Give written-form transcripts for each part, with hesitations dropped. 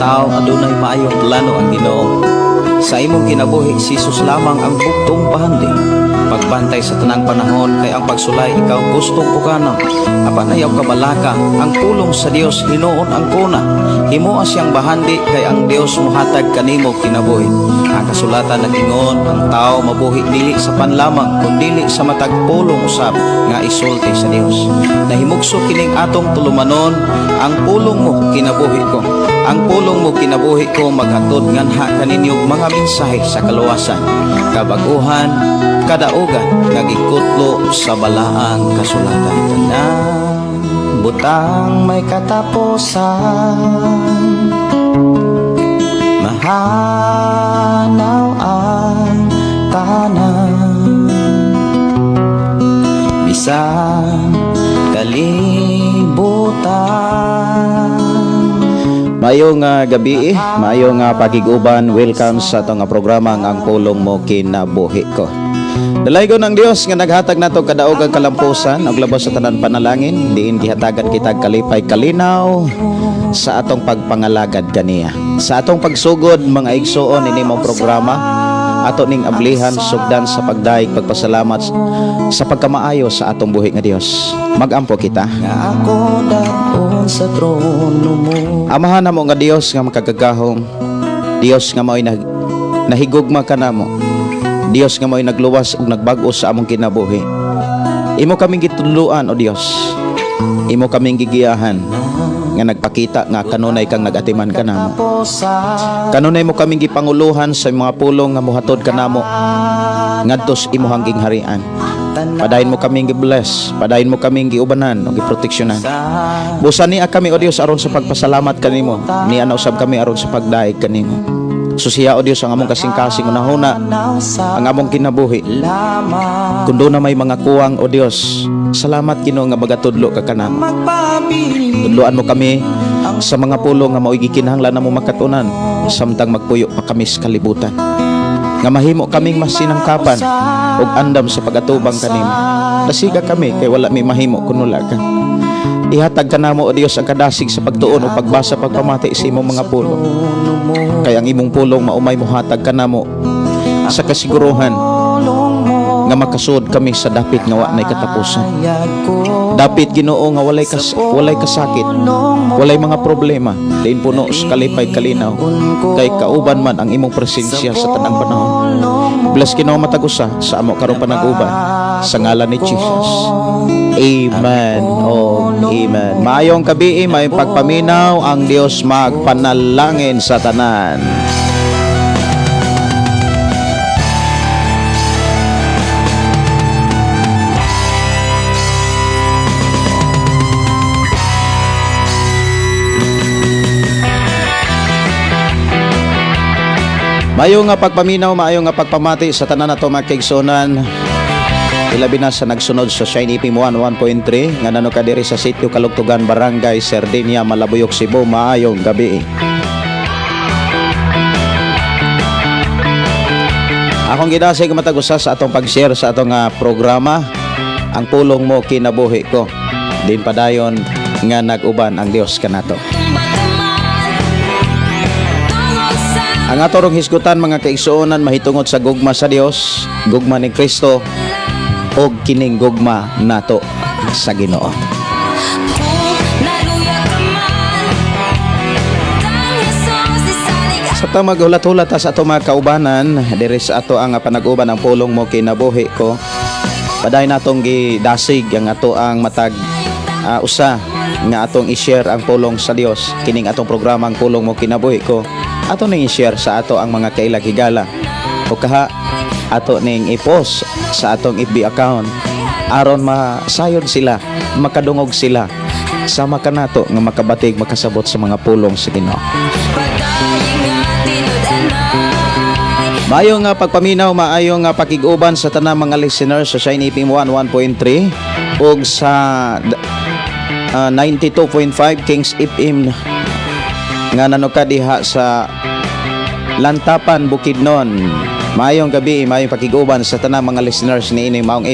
tawo adunay maayong plano ang Ginoo. Sa imong kinabuhi, si Jesus lamang ang bugtong bahandi. Pagbantay sa tanang panahon kay ang pagsulay ikaw gustong pukanon. Apan ayaw kabalaka, ang pulong sa Dios hinuon ang kuna. Himoa siyang bahandi kay ang Dios muhatag kanimo kinabuhi. Ang kasulatan nag-ingon, ang tao mabuhi dili sa pan lamang kundili sa matag pulong usab nga isulti sa Dios. Nahimugso kining atong tulumanon, ang pulong mo kinabuhi ko. Ang pulong mo kinabuhi ko maghatod nganha kaninyo mga mensahe sa kaluwasan, kabaguhan, kadaugan nga gikutlo sa balaang kasulatan. Tanang butang may katapusan, mahanaw ang tanan, bisan kalibutan. Maayong gabi, maayong pakig-uban. Welcome sa atong programa nga Ang Pulong Mo Kinabuhi Ko. Dalaygon ang Dios nga naghatag nato kadaog ang kalampusan ug labas sa tanan panalangin diin gihatagan kita kalipay, kalinaw sa atong pagpangalagad kaniya. Sa atong pagsugod, mga igsuon, ini mong programa ato ning ablihan, sugdan sa pagdayeg pagpasalamat sa pagkamaayo sa atong buhi nga Dios. Magampo kita. Nga ako dad-on sa trono mo. Amahan namo nga Dios nga makagagahom, Dios nga mao'y nahigugma kanamo, Dios nga mao'y nagluwas ug nagbag-o sa among kinabuhi. Imo kaming gitudloan, o Dios. Imo kaming gigiyahan nga nagpakita nga kanunay kang nagatiman kanamo. Kanunay mo kaming gipanguluhan sa mga pulong nga muhatod kanamo ngadto sa imuhang gingharian. Padayon mo kaming gi-bless, padayon mo kaming giubanan o giproteksyonan. Busa niya kami, o Dios, aron sa pagpasalamat kanimo. Niya na usab kami aron sa pagdaig kanimo. Susiya, o Dios, ang among kasing-kasing unahuna, ang among kinabuhi. Kung doona may mga kuwang, o Dios, salamat, Ginoo, nga magatudlo ka kanamo. Tudloan mo kami sa mga pulong nga mao'y gikinahanglan namo makatunan samtang magpuyo pa kami sa kalibutan. Nga mahimo kaming masinangkapan ug andam sa pagatubang kanimo. Dasiga kami kay wala mi mahimo kun wala ka. Ihatag ka namo, o Dios, ang kadasig sa pagtuon o pagbasa, pagpamati sa imong mga pulong. Kay ang imong pulong mao may muhatag kanamo sa kasiguruhan nga makasud kami sa dapit nga wa nay katapusan. Dapit, Ginoo, nga walay kasakit, walay mga problema, diin puno sa kalipay, kalinaw, kay kauban man ang imong presensya sa tanang panahon. Bless, Ginoo, matag usa sa amo karong panag-uban sa ngalan ni Jesus. Amen. Oh, amen. Maayong gabii, maayong pagpaminaw, ang Dios magpanalangin sa tanan. Maayo nga pagpaminaw, maayo nga pagpamati sa tanan nato mga kaigsuonan. Ilabi na sa nagsunod sa Shine FM 101.3 nga nano kadiri sa sitio Kalugtugan, Barangay Sardinia, Malabuyok, Cebu. Maayong gabi. Akong gidasig matag usa sa atong pag-share sa atong programa Ang Pulong Mo Kinabuhi Ko. Din padayon nga nag-uban ang Dios kanato. Ang ato rong hisgutan, mga kaigsuonan, mahitungod sa gugma sa Dios, gugma ni Kristo ug kining gugma nato sa Ginoo. Naluya ka man, Kang Jesus isalig. Sa ta maghulat-hulat ta sa ato mga kaubanan diri sa ato ang panag-uban, Ang Pulong Mo Kinabuhi Ko. Padayon natong gidasig ang ato ang matag usa nga atong i-share ang pulong sa Dios, kining atong programa Ang Pulong Mo Kinabuhi Ko. Ato ning i-share sa ato ang mga kailag higala o kaha ato ning i-post sa atong FB account aron masayod sila, makadungog sila sama kanato nga makabatig, makasabot sa mga pulong sa Ginoo. Padayon nga tinud-anay. Maayo nga pagpaminaw, maayo nga pakig-uban sa tanang mga listeners sa Shine FM 101.3 ug sa 92.5 Kings FM nga nanuka diha sa Lantapan, Bukidnon. Maayong gabi, maayong pakig-uban sa tanang mga listeners ni ini maong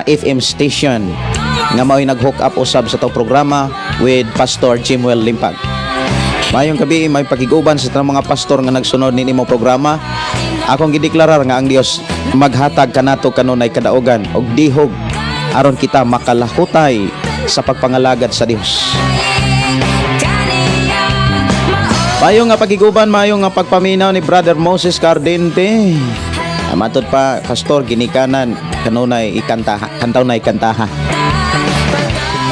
FM station nga mao'y nag-hook up usab sa atong programa with Pastor Jimuel Limpag. Maayong gabi, may pakiguban sa tanang mga pastor nga nagsunod nini mo programa. Akong gideklarar nga ang Dios maghatag kanato kanunay kadaugan og dihog aron kita makalahutay sa pagpangalagad sa Dios. Kaniya mao. Maayo nga pagiguban, maayo nga pagpaminaw ni Brother Moses Cardente. Matod pa, pastor, ginikanan kanunay ikantaha, kantaw na ikantaha.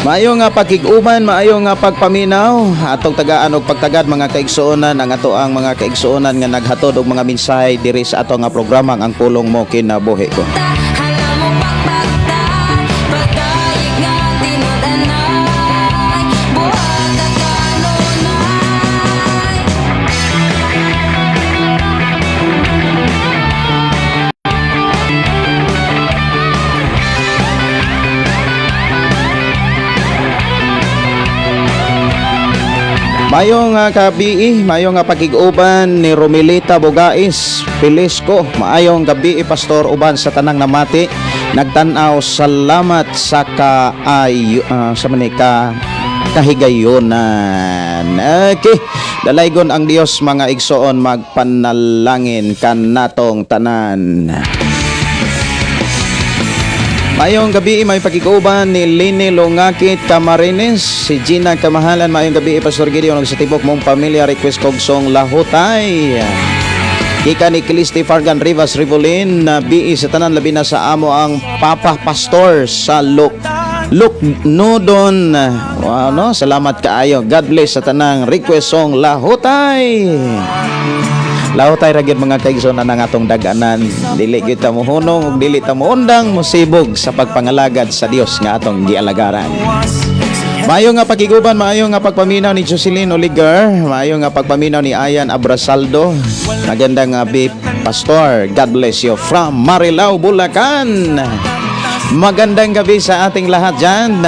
Maayo nga pagkiguban, maayo nga pagpaminaw, atong tagaan og pagtagad, mga kaigsuonan, ang ato ang mga kaigsuonan nga naghatod og mga mensahe diri sa ato nga programa, Ang Pulong Mo Kinabuhi Ko. Hala mo pakpakta Pagdayeg nga tinud-anay Buhat kanunay. Maayong nga gabii, maayong nga pakig-uban ni Romilita Bogais Pilisco. Maayong gabii, pastor, uban sa tanang namati nagtan-aw, salamat sa kaayo sa manika kahigayonan. Okay, dalaygon ang Dios, mga igsoon, magpanalangin kanatong tanan. Maayong gabi, may pakikuban ni Lini Longakit Camarines, si Gina Kamahalan. Maayong gabi, Pastor Gideon, ug sa tibok mong pamilya, request kog song Lahutay. Gikan ni Clisti Fargan Rivas Rivolin na BE sa tanan, labi na sa amo ang Papa Pastor sa Luk Luk Nudon. Wow, no? Salamat kaayo. God bless sa tanang request song Lahutay. Lahutay ra gyud, mga kaigsoon, na atong daganan. Dili gyud ta mohunong ug dili ta moundang mosibog sa pagpangalagad sa Dios nga atong gialagaran. Maayo nga pagiguban, maayo nga pagpaminaw ni Jocelyn Oliger, maayo nga pagpaminaw ni Ayan Abrasaldo. Magandang gabi, Pastor. God bless you from Marilao, Bulacan. Magandang gabi sa ating lahat dyan.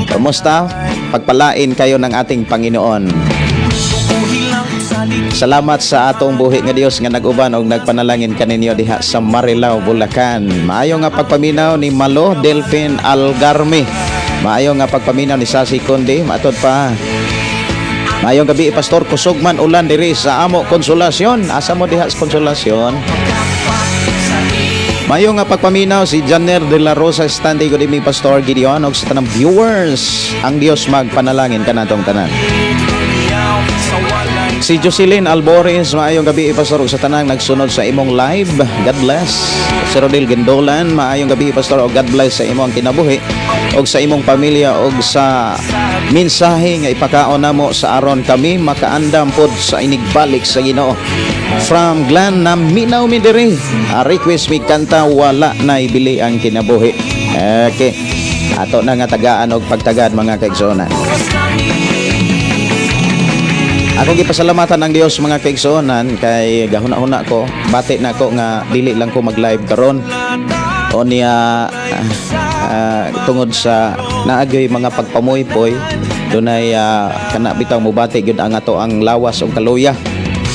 Kamusta? Pagpalain kayo ng ating Panginoon. Salamat sa atong buhi nga Dios nga nag-uban og nagpanalangin kaninyo diha sa Marilao, Bulacan. Maayo nga pagpaminaw ni Malo Delphin Algarme. Maayo nga pagpaminaw ni Sasi Conde, maatod pa. Maayong gabi, Pastor, kusog man ulan diri sa amo Konsolasyon. Asa mo diha sa Konsolasyon? Maayo nga pagpaminaw si Janer de la Rosa Stande. Good evening, Pastor Gideon, ug sa tanang viewers. Ang Dios magpanalangin kanatong tanan. Si Jocelyn Albores, maayong gabi, Pastor, ug sa tanang nagsunod sa imong live. God bless. Si Rodel Gendolan, maayong gabi, Pastor, ug God bless sa imong kinabuhi ug sa imong pamilya ug sa mensahe nga ipakaon namo sa aron kami makaandam pod sa inigbalik sa Ginoo. From Glan na minaw mi diri. Request mi kanta Wala na Ibili ang Kinabuhi. Okay. Ato na nga tagaan og pagtagad, mga kaigsuonan. Ako gipasalamatan ang Dios, mga kaigsuonan, kay gahuna-huna ko, bati na ko nga dili lang ko mag-live karon. O niya tungod sa naagyoy mga pagpamuypoy, dunay kana bitaw mubati gyud ang ato ang lawas ug kaluya.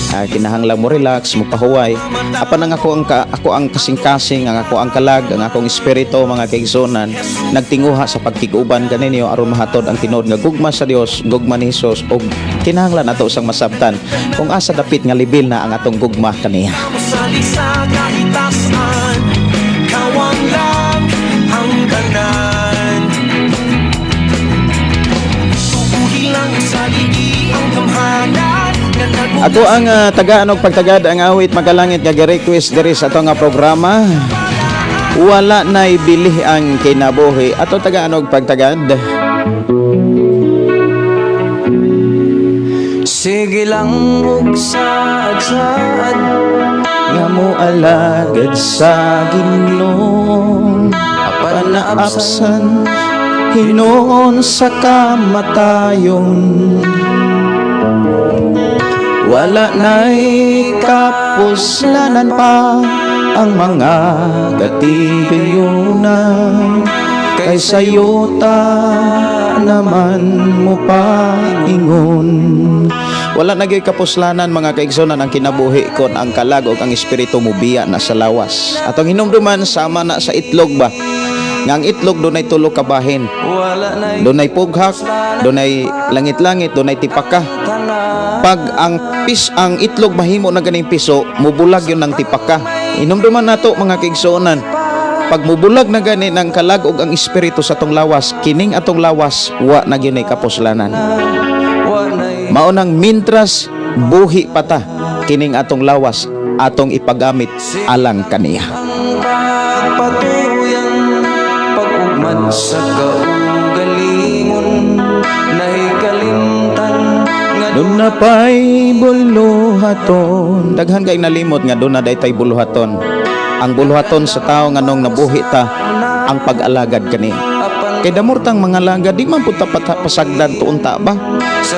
Kinahanglan mo relax, mo pahuway. Apan ang ako ang ka, ako ang kasing-kasing, ang ako ang kalag, ang akong espiritu, mga kaigsuonan, nagtinguha sa pagkig-uban kaninyo aron mahatod ang tinuod nga gugma sa Dios, gugma ni Hesus, ug kinahanglan ato sang masabtan kung asa dapit nga level na ang atong gugma kaniya. Salig sa kahitasan, Kawang lang ang tanan. Tubuhi lang sa ligi ang gamhanan nga Ako ang tagaan og pagtagad ang awit magalangit nga gi-request diri sa ato nga programa. Wala na Ibili ang Kinabuhi. Ato tagaan og pagtagad. Sige lang og saad-saad nga mo alagad sa Ginoo apan naabsan hinuon sa kamatayon, wala na'y kapuslanan pa ang mga katigayunan kay sayota naman mo paingon. Wala na gyud kapuslanan, mga kaigsunan, ang kinabuhi kon ang kalag ug ang espiritu mo biya na sa lawas. Atong hinumduman, sama na sa itlog ba. Nga ang itlog dunay tulo ka bahin. Dunay pughak, dunay langit-langit, dunay tipaka. Pag ang itlog mahimo na ganing piso, mubulag yun ng tipaka. Inumduman nato, mga kaigsuonan. Pag mubulag na gani ng kalag og ang espiritu sa atong lawas, kining atong lawas wa na gyud kapuslanan. Mao nang mintras buhi pa ta, kining atong lawas atong ipagamit alang kaniya. Ang pagpatuyang pag-ugman sa kaugalingon nahikalimtan nga Duna pa'y buluhaton. Daghan kay nalimot nga duna day tay buluhaton. Ang buluhaton sa tao nganong nabuhi ta, ang pag-alagad kani. Apan Kay damurtang mga lagad, di man pud ta pasagdan tuon ta ba?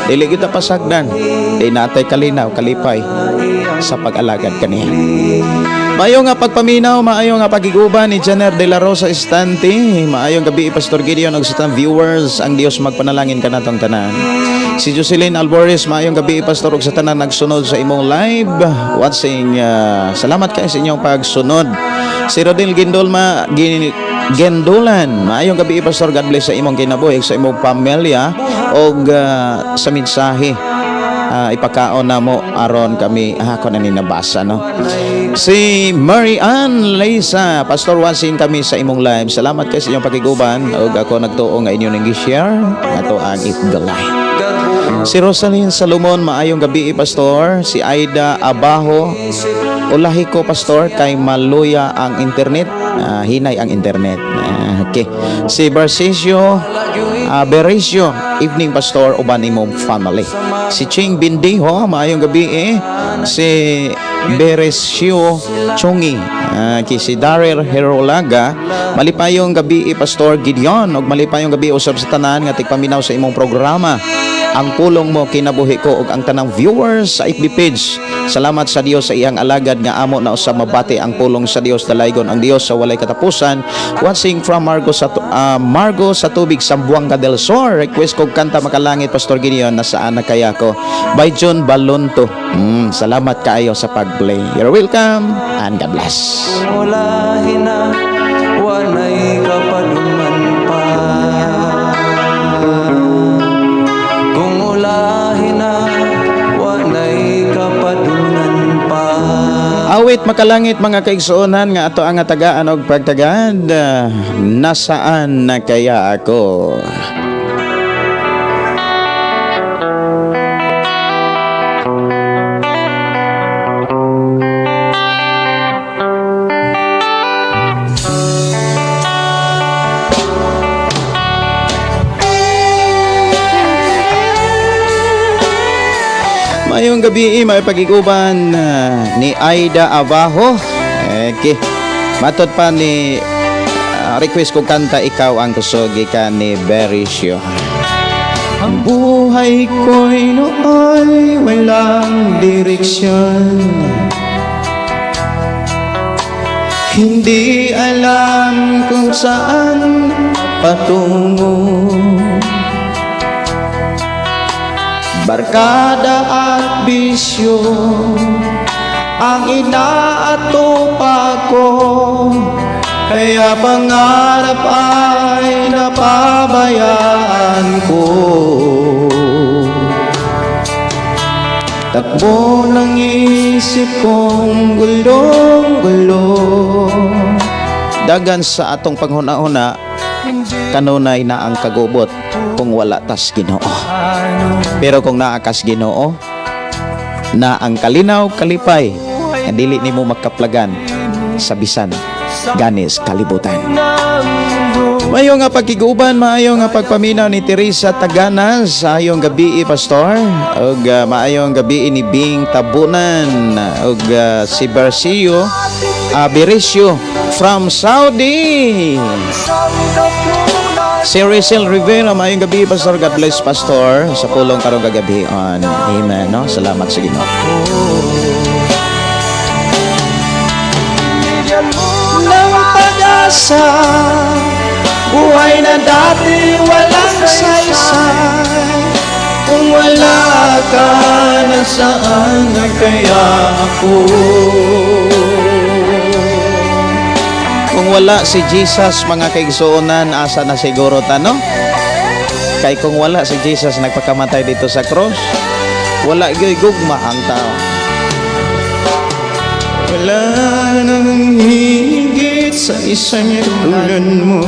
Dili kita pasagdan. Di natay kalinaw, kalipay sa pag-alagad kaniya. Maayo nga pagpaminaw, maayo nga pagiguban ni Janer de la Rosa Estante. Maayong gabi, Pastor Gideon ug sa tanang viewers, ang Dios magpanalangin kanatong tanan. Si Jocelyn Alvarez, maayong gabi, Pastor, ug sa tanan nagsunod sa imong live watching. Salamat kay sa inyong pagsunod. Si Rodel Gindolma Gendulan, maayong gabi, Pastor, God bless sa imong kinabuhi, sa imong pamilya ug sa mensahe. Ipakaon na mo aron kami ako na ni nabasa, no. Si Mary Ann Lisa, Pastor, watching kami sa imong live. Salamat kay sa inyong pakiguban ug ako nagtuo nga inyo ning gi-share ato ang FB Live. Si Rosalyn Salomon, maayong gabi, Pastor. Si Aida Abajo, ulahi ko, Pastor, kay maluya ang internet. Hinay ang internet. Okay. Si Barcisio Berecio, evening, Pastor, uban imong family. Si Ching Bindiho, maayong gabi eh. Si Berecio Chongi, kay si Daryl Herolaga, malipayong gabi eh, Pastor Gideon, ug malipayong gabi usab sa tanan nga tigpaminaw sa imong programa. Ang pulong mo kinabuhi ko ug ang tanang viewers sa FB page. Salamat sa Dios sa iyang alagad nga amo na usab mabati ang pulong sa Dios. Dalaygon ang Dios sa walay katapusan. Watching from Margo sa Tubig, Zamboanga del Sur. Request kog kanta "Makalangit", Pastor Gideon, "Nasaan na Kaya Ko" by John Balonto. Salamat kaayo sa pag-play. You're welcome and God bless. Ulahin na walay kapadungan pa. Kung ulahin na walay kapadungan pa. Awit "Makalangit", mga kaigsuonan, nga ato ang tagaan og pagtagad. "Nasaan na Kaya Ako?" Mayong gabi, may pagiguban ni Aida Abajo. Okay. Matod pa ni request ko kanta "Ikaw ang Kusog" gikan ni Berisio. Ang buhay ko'y nooy walang direksyon. Hindi alam kung saan patungo. Barkada at bisyo ang inaatupak ko, kaya pangarap ay napabayaan ko. Takbo ng isip kong gulong-gulo. Dagan sa atong panghuna-huna, kanunay na ang kagubot kung wala tas Ginoo. Pero kung naa kas Ginoo, na ang kalinaw, kalipay, nga dili nimo makaplagan sa bisan ganis kalibutan. Maayo nga pagkiguban, maayo nga pagpaminaw ni Teresa Taganas. Ayong gabi, Pastor. Ug maayong gabi ni Bing Tabunan. Ug si Barcio Berecio from Saudi. Si Rachel Rivera, maayong gabi, Pastor. God bless, Pastor. Sa pulong karong kagabi. Amen. No? Salamat sa Ginoo. Ng pag-asa, buhay na dati walang saysay. Kung wala ka, nasaan na kaya ako? Kung Kung wala si Jesus, mga kaigsuonan, asa na siguro ta, no? Kay kung wala si Jesus nagpakamatay dito sa cross, wala gyud gugma ang tao. Wala nang higit sa isang tulad mo.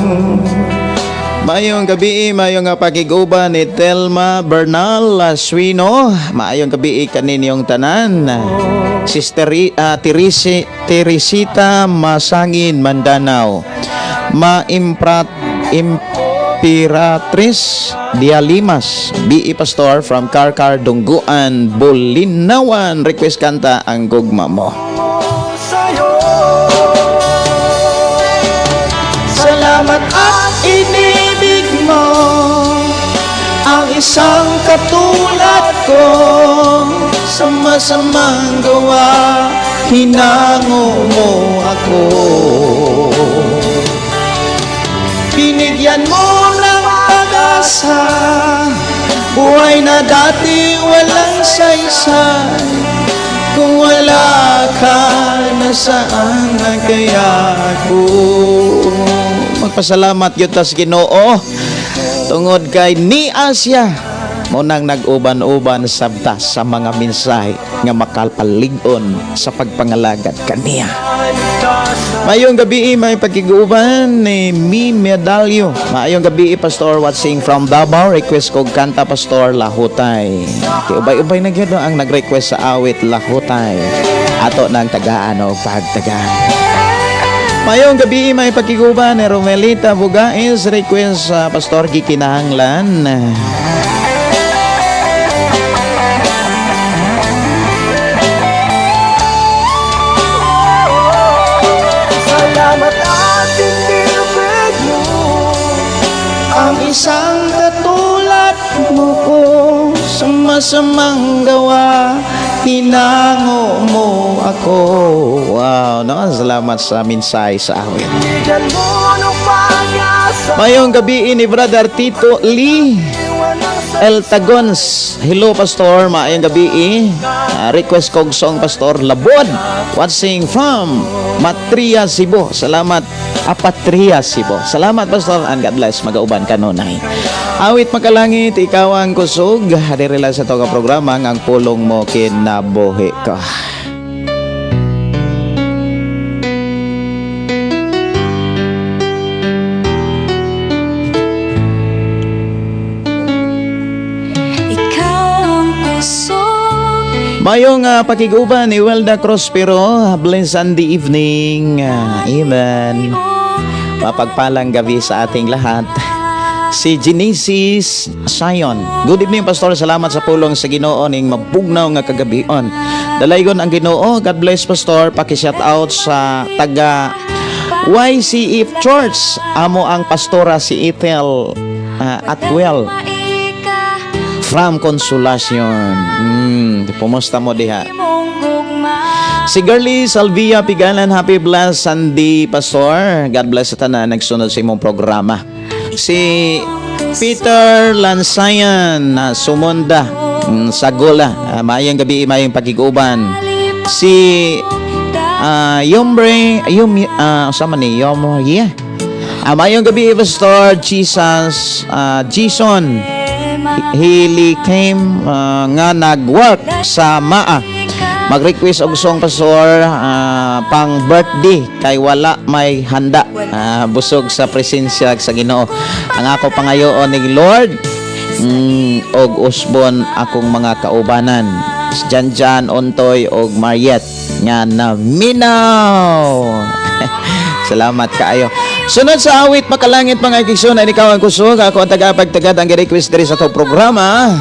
Maayong gabi, maayong nga pakig-uban ni Telma Bernal Laswino. Maayong gabi kaninyong tanan. Sister Teresita Masangin Mandanao. Ma Imperatriz Dialimas, BE Pastor from Carcar, Dungguan, Bulinawan. Request kanta, "Ang Gugma Mo." Sa'yo. Salamat at inibig mo ang isang katulad ko. Sa masamang gawa, hinango mo ako. Binigyan mo ng pag-asa, buhay na dati walang saysay. Kung wala ka, nasaan na kaya ako? Magpasalamat gyud ta sa Ginoo tungod kay ni Asia mo nang nag-uban-uban sabta sa mga mensahe nga makapalig-on sa pagpangalagad kaniya. Maayong gabi, may pagkiguban ni Mi Medalyo. Maayong gabi, Pastor, watching from Davao. Request kog kanta, Pastor, "Lahutay." Kay ubay-ubay na gyud, no, ang nag-request sa awit "Lahutay." Ato nang tagaan o pagtagaan. Maayong gabi, may pagkiguban ni Romelita Bugaes. Request sa Pastor, "Gikinahanglan." Salamat at inibig mo ang isang katulad mo ko. Sa masamang gawa, hinango mo ako. Wow, no? Salamat sa mensahe sa awit. Bigyan mo ng pag-asa. Maayong gabi ni Brother Tito Lee Walang El Tagons. Hello, Pastor, maayong gabi. Request kog song, Pastor, "Labod." Watching from Matria, Cebu. Salamat, Apatria, Cebu. Salamat, Pastor, and God bless. Magauban kanunay. Awit Makalangit, "Ikaw ang Kusog." Diri lang sa toga programa "Ang Pulong Mo Kinabuhi Ko." Ikaw ang kusog. Mayong pakiguban ni Welda Crospero, blessed Sunday evening. Amen. Mapagpalang gabi sa ating lahat. Si Genesis Sion. Good evening, Pastor. Salamat sa pulong sa Ginoo ning mabugnaw nga kagabion. Dalaygon ang Ginoo. God bless, Pastor. Paki-shout out sa taga YCF Church. Amo ang pastora si Ethel Atwell Maika from Consolacion. Pumusta mo diha? Mong gugma. Si Girlie Salvia Pigalan, happy blessed Sunday, Pastor. God bless sa tanan nagsunod sa imong programa. Si Peter Lansayan na Sumunda, Sagola, maayong gabi, maayong pagkiguban. Si Yombre, Yom, sama ni Yom, yeah. Maayong gabi, Pastor Jesus, Jason Hili came nga nag-work sa Maa. Mag-request og song, Pastor, pang birthday kay wala may handa. Busog sa presensya sa Ginoo. Ang ako pangayoon ni Lord og usbon akong mga kaubanan. Janjan, Ontoy og Mariet nga naminaw. Salamat kaayo. Sunod sa awit Makalangit, mga igsoon, ay "Ikaw ang Kusog." Ako ang taga-pagtagad ang request diri sa atong programa,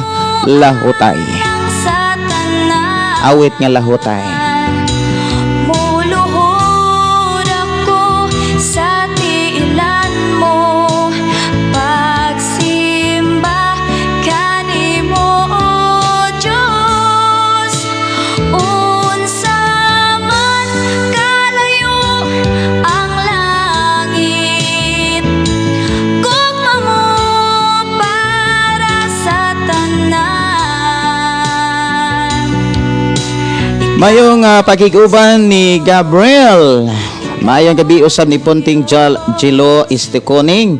"Lahutay." Sa tanan. Awit nga "Lahutay." Muluhod ako sa tiilan mo. Pagsimba kanimo, O Diyos. Unsa man kalayo ang langit, gugma mo para sa tanan. Mayong pakiguban ni Gabriel Maayong gabi usab ni Punting Jal Jilo Isticoning.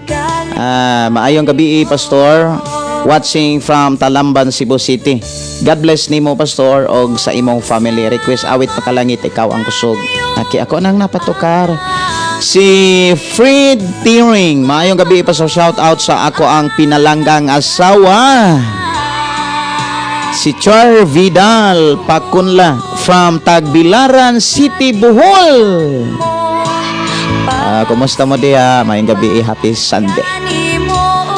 Maayong gabi, Pastor. Watching from Talamban, Cebu City. God bless nimo, Pastor, og sa imong family. Request awit "Makalangit, Ikaw ang Kusog." Aki ako nang napatukar. Si Fred Tiring. Maayong gabi, Pastor. Shout out sa ako ang pinalanggang asawa. Si Char Vidal Pakunla from Tagbilaran City, Bohol. Kumusta mo diha? Maayong gabi, happy Sunday.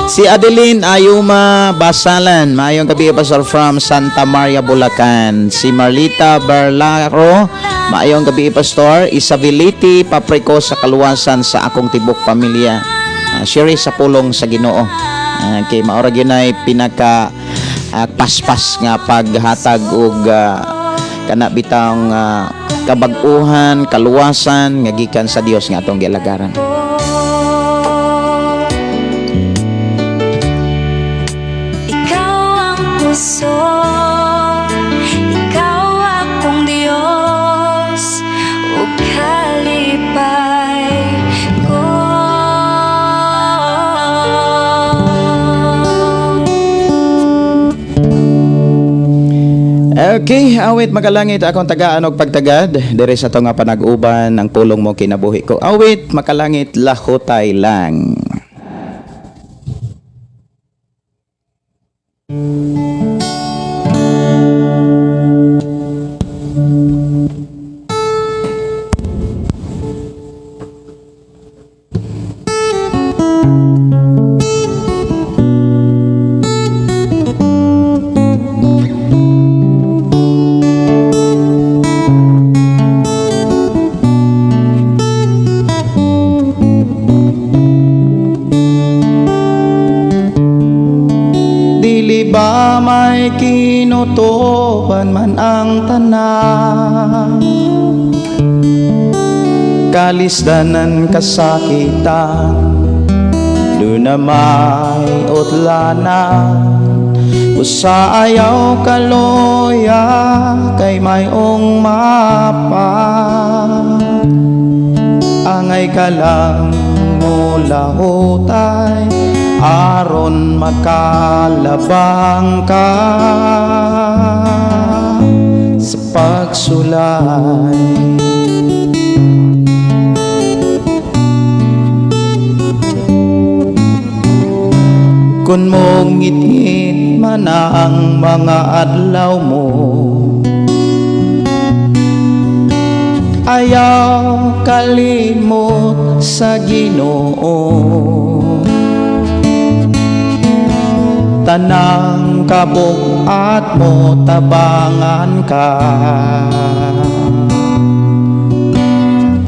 Si Adeline Ayuma Basalan, maayong gabi, Pastor, from Santa Maria, Bulacan. Si Marlita Barlaro, maayong gabi, Pastor. Isability Papriko sa kaluwasan sa akong tibok pamilya. Share sa pulong sa Ginoo. Kay maora gyud nay pinaka paspas nga paghatag og kana bitang kabag-uhan, kaluwasan nga gikan sa Dios nga atong gialagaran. Ikaw ang kusog, Ikaw akong Diyos, ug kalipay ko. Okay, awit "Makalangit Akong Tagaan og Pagtagad" diri sa nga panag-uban ang pulong mo kinabuhi ko. Awit "Makalangit, Lahutay Lang." Dili ba may kinutuban man ang tanan? Kalisdanan, kasakitan, duna may utlanan. Usa ayaw kaloya kay mayong mapa. Angay ka lang mulahutay aron makalabang ka sa pagsulay. Kung mong ngit man ang mga adlaw mo, ayaw kalimot sa Ginoo. Tanang kabug-at mo, tabangan ka.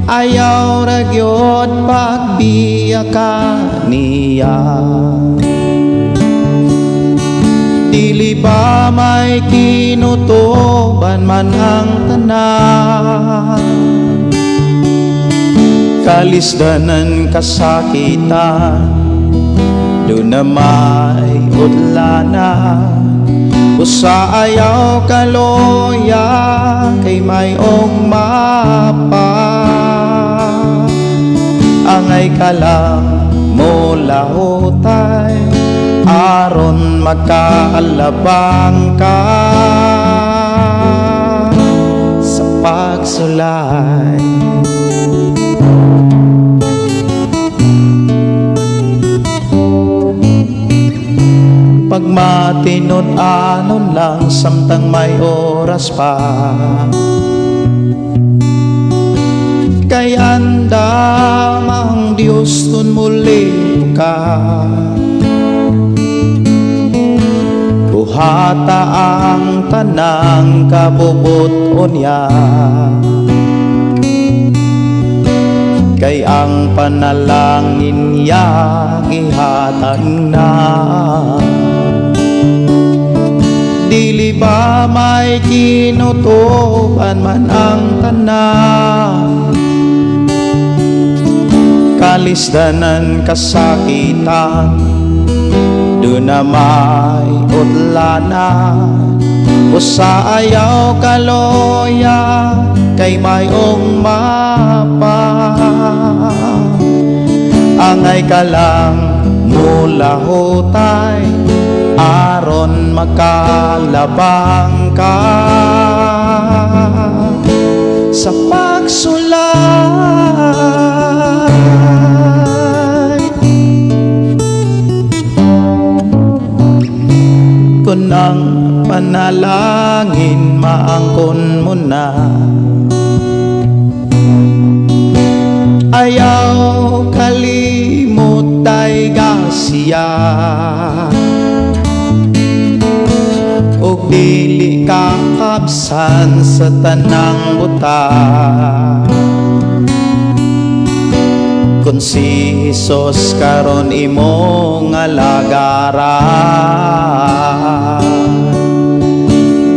Ayaw ra gyud pagbiya ka niya. Dili ba may kinutuban man ang tanan? Kalisdanan, kasakitan, duna may utlanan. Usa ayaw kaloya kay mayong mapa. Angay ka lang mulahutay aron makaalabang ka sa pagsulay. Pagmatinud-anon lang samtang may oras pa, kay andam ang Diyos tun muli ka. Buhata ang tanang kabubut-on niya, kay ang panalangin niya gihatag na. Dili ba may kinutuban man ang tanan? Kalisdanan, kasakitan, duna may utlanan. Usa ayaw kaloya. kay mayong mapa. Angay ka lang mulahutay aron makalabang ka sa pagsulay. Kun ang panalangin maangkon mo na, ayaw kalimot ay gasiya ug dili ka kabsan sa tanang buta. Kung si Jesus karon imong alagaran,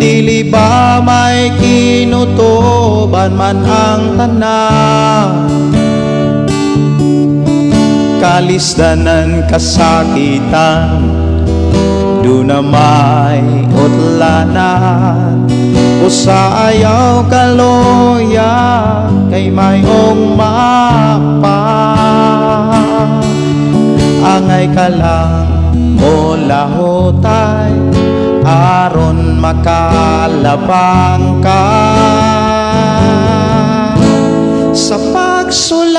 dili ba may kinutuban man ang tanan? Kalisdanan, kasakitan, do na may utlanan. Usa ayaw kaloya kay mayong mapa. Angay ka lang mulahutay aron makalabang ka sa pagsulay.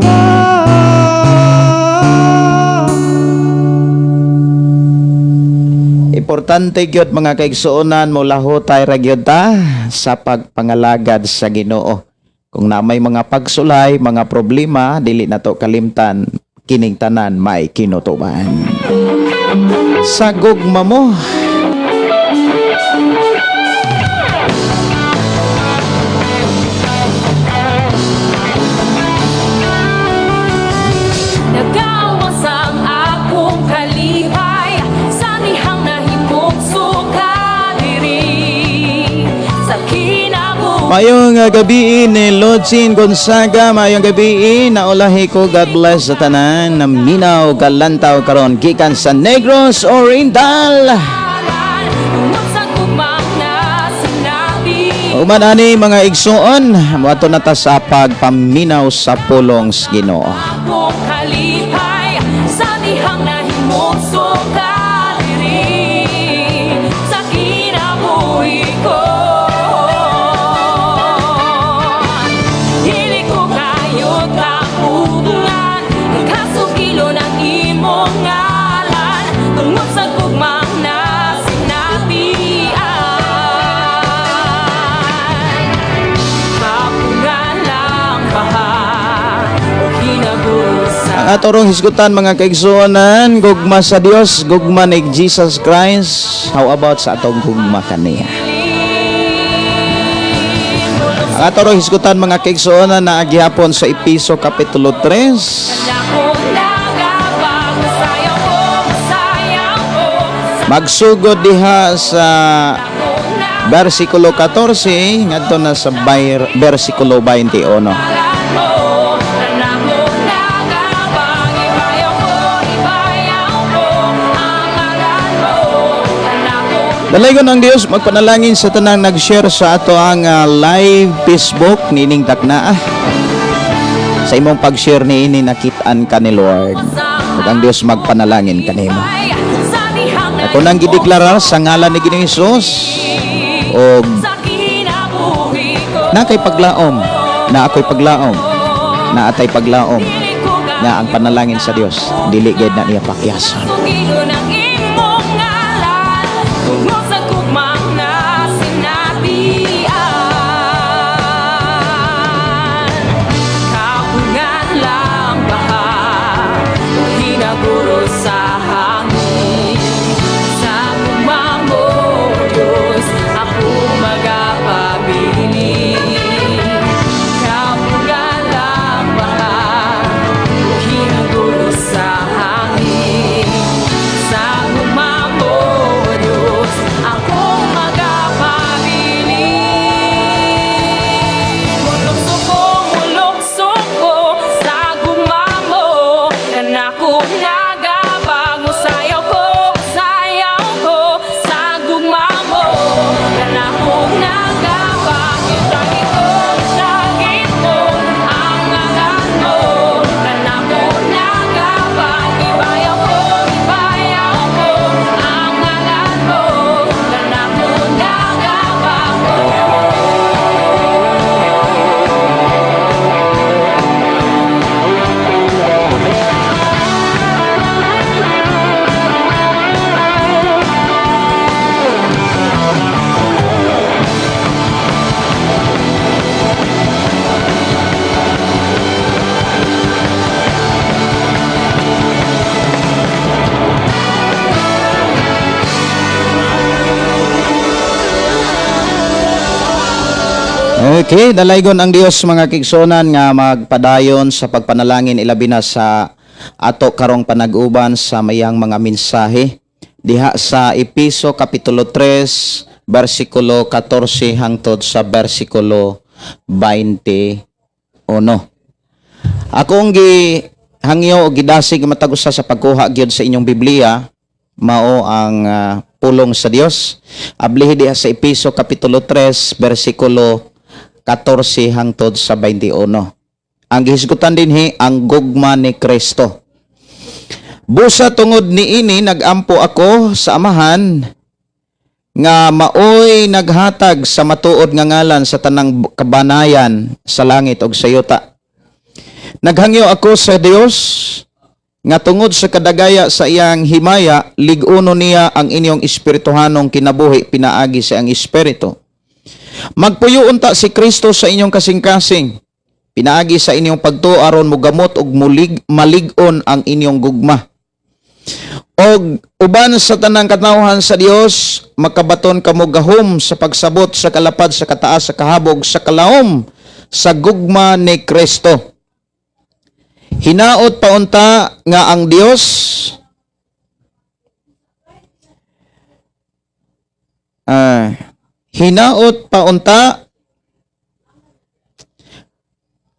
Ah. Importante gyud, mga kaigsuonan, mo lahutay ra gyud ta sa pagpangalagad sa Ginoo. Kung na may mga pagsulay, mga problema, dili na to kalimtan kining tanan may kinutuban. Sa gugma mo. Nagawas ang akong kalipay sa dihang nahimong sukadiri sa kinabuhi. Mayong gabi ni Lochin Gonzaga, mayong gabi naulahi ko. God bless sa tanan na minaw kalantaw karon gikan sa Negros Oriental. Tungod sa gugmang na sinabi. Uman ani, mga igsuon, moadto na ta sa pagpaminaw sa pulong sa Ginoo. Akong kalipay sa dihang nahimong sukadiri sa kinabuhi ko. Dili ko kayo kapugngan, kasukilo ng imong ngalan tungod sa gugmang na sinabian. Kapungan lang baha o hinagusan. Ang atorong hisgutan, mga kaigsuonan, gugma sa Dios, gugma ni Jesus Christ. How about sa atong gugma kaniya? Ang atorong hisgutan, mga kaigsuonan, na gihapon sa Epeso Kapitulo 3. Akong nagabang sayaw ko, sayaw ko. Magsugod diha sa Akong versikulo 14 ngadto na sa versikulo 21. mo, akong nagabang ibayaw ko ang ngalan mo, akong Dalaygon ang Dios magpanalangin sa tanang nag-share sa ato ang live Facebook nining takna. Sa imong pag-share niini, nakit-an ka ni Lord. Ug ang Dios magpanalangin kanimo. Sa dihang Ako nang gideklarar sa ngalan ni Ginoong Hesus og sa kinabuhi ko. Na kay paglaom, na ako'y paglaom, na atay paglaom nga ang panalangin sa Dios dili gid na niya pakyason. Sugilo ng imong ngalan tungod sa gugmang na sinabian. Kapungan lang baha o hinaguro sa hangin. Sa gugma mo, Diyos, ako magapabilin. Kapungan lang baha o hinaguro sa hangin. Sa gugma mo, Diyos, ako magapabilin. Mulukso ko sa gugma mo. Kanako nagabang. Musayaw ko, Okay, dalaygon ang Dios, mga kaigsuonan, nga magpadayon sa pagpanalangin, ilabi na sa ato karong panag-uban sa mayang mga mensahe diha sa Epeso kapitulo 3 bersikulo 14 hangtod sa bersikulo 21. Akong gi hangyo o gidasig matag usa sa pagkuha gyud sa inyong Biblia, mao ang pulong sa Dios. Ablihi diha sa Epeso kapitulo 3 bersikulo 14 hangtod sa 21. Ang gihisgutan dinhi, ang gugma ni Kristo. Busa tungod niini nagampo ako sa Amahan nga maoy naghatag sa matuod nga ngalan sa tanang kabanayan sa langit ug sa yuta. Naghangyo ako sa Dios nga tungod sa kadagaya sa iyang himaya, lig-uno niya ang inyong espirituhanong kinabuhi pinaagi sa iyang Espiritu. Magpuyo unta si Kristo sa inyong kasing-kasing pinaagi sa inyong pagtuo, aron mogamot ug mulig malig-on ang inyong gugma. Og uban sa tanang katawhan sa Dios, makabaton kamo gahom sa pagsabot sa kalapad, sa kataas, sa kahabog, sa kalahom sa gugma ni Kristo. Hinaot paunta nga ang Dios hinaot paunta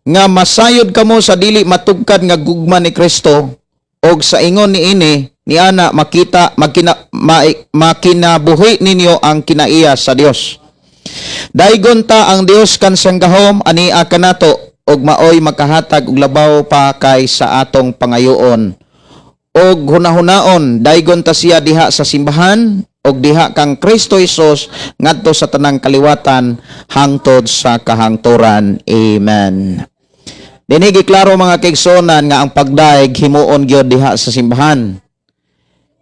nga masayod kamo sa dili matugkad nga gugma ni Kristo, og sa ingon niini niana makita makinabuhi ninyo ang kinaiya sa Dios. Daygon ta ang Dios kan sanggahom ania kanato og maoy makahatag og labaw pa kay sa atong pangayoon og hunahunaon. Daygon ta siya diha sa simbahan og diha kang Kristo Hesus ngadto sa tanang kaliwatan hangtod sa kahangturan. Amen. Dinhi klaro, mga kaigsuonan, nga ang pagdaig himuon gyud diha sa simbahan.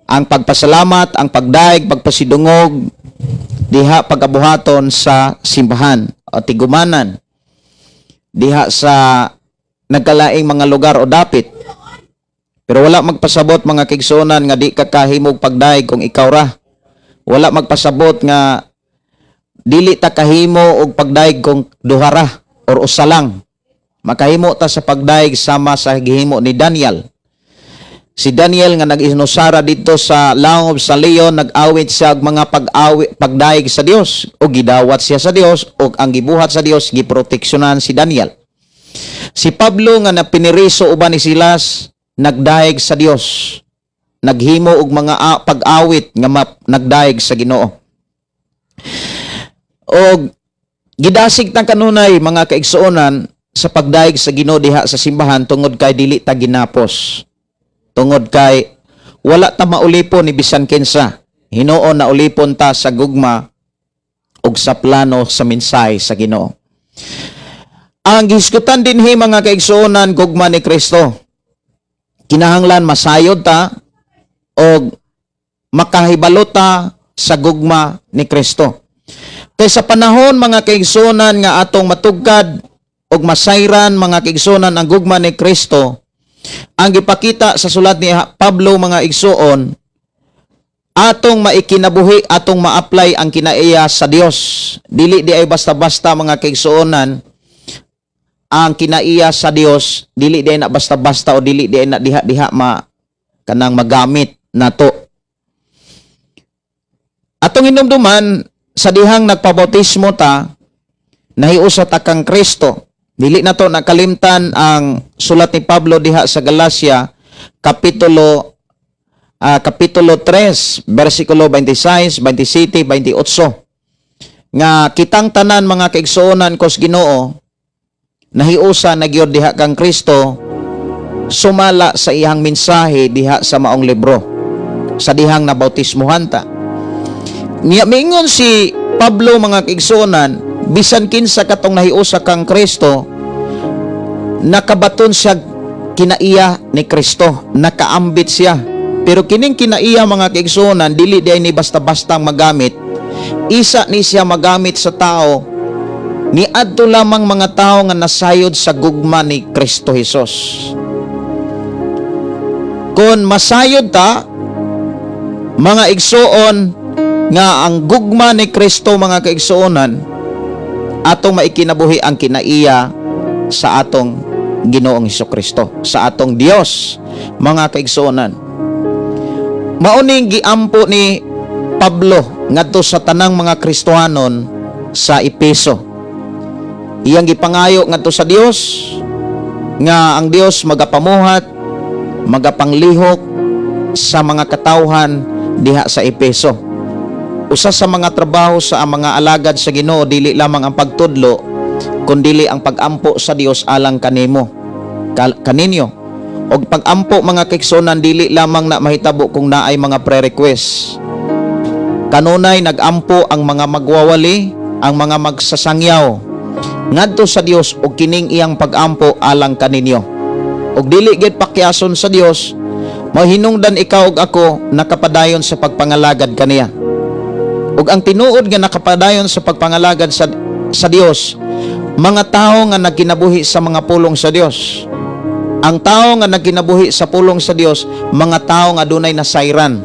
Ang pagpasalamat, ang pagdaig, pagpasidungog diha pagabuhaton sa simbahan o tigumanan diha sa nagkalaing mga lugar o dapit. Pero wala magpasabot, mga kaigsuonan, nga di ka kahimog pagdaig kung ikaw ra. Wala magpasabot nga dili ta kahimo og pagdaig kung duha ra or usa lang. Makahimo ta sa pagdaig sama sa gihimo ni Daniel. Si Daniel nga nag-inusara dito sa langob sa leon, nag-awit siya og mga pag-awi, pagdaig sa Dios o gidawat siya sa Dios, o ang gibuhat sa Dios, giproteksyonan si Daniel. Si Pablo nga napiniriso uban ni Silas, nagdaig sa Dios. Naghimo og mga pag-awit nga nagdaig sa Ginoo. Og gidasig tang kanunay, mga kaigsuonan, sa pagdaig sa Ginoo diha sa simbahan tungod kay dili ta ginapos. Tungod kay wala ta maulipon ni bisan kinsa. Hinuon na ulipon ta sa gugma ug sa plano sa mensahe sa Ginoo. Ang gihisgutan dinhi, mga kaigsuonan, gugma ni Kristo. Kinahanglan masayod ta og makahibalo ta sa gugma ni Kristo. Kay sa panahon, mga kaigsuonan, nga atong matugkad og masayran, mga kaigsuonan, ang gugma ni Kristo, ang gipakita sa sulat ni Pablo, mga igsuon, atong maikinabuhi, atong ma-apply ang kinaiya sa Dios. Dili di ay basta-basta, mga kaigsuonan, ang kinaiya sa Dios, dili di ay na basta-basta o dili di ay na diha-diha ma kanang magamit nato. Atong hinumduman, sa dihang nagpabautismo ta, nahiusa ta kang Kristo. Dili na to nakalimtan ang sulat ni Pablo diha sa Galacia kapitulo 3 bersikulo 26, 27, 28 nga kitang tanan, mga kaigsuonan kos Ginoo, nahiusa na gyud diha kang Kristo sumala sa iyang mensahe diha sa maong libro sa dihang nabautismuhan ta. Niya miingon si Pablo, mga kaigsuonan, bisan kinsa katong nahiusa kang Kristo, nakabaton siya kinaiya ni Kristo, nakaambit siya. Pero kining kinaiya, mga kaigsuonan, dili di ni basta-bastang magamit. Isa ni siya magamit sa tao ni adto lamang mga tao nga nasayod sa gugma ni Kristo Hesus. Kung masayod ta, mga igsuon, nga ang gugma ni Kristo, mga kaigsuonan, Atong maikinabuhi ang kinaiya sa atong Ginoong Kristo, sa atong Dios, mga kaigsuonan. Mauning giampo ni Pablo ngadto sa tanang mga Kristohanon sa Epeso. Iyang gipangayo ngadto sa Dios nga ang Dios magapamuhat, magapanglihok sa mga katawhan diha sa Epeso. Usa sa mga trabaho sa mga alagad sa Ginoo, dili lamang ang pagtudlo kundili ang pagampo sa Dios alang kanimo, kaninyo. Og pagampo, mga kaigsuonan, dili lamang na mahitabo kung naay mga pre-request. Kanunay nagampo ang mga magwawali, ang mga magsasangyaw ngadto sa Dios og kining iyang pagampo alang kaninyo. Og dili gid pakyason sa Dios, mahinungdan ikaw ug ako nakapadayon sa pagpangalagad kaniya. Ug ang tinuod nga nakapadayon sa pagpangalagad sa Dios, mga tao nga nagkinabuhi sa mga pulong sa Dios. Ang tao nga nagkinabuhi sa pulong sa Dios, mga tao nga dunay nasayran.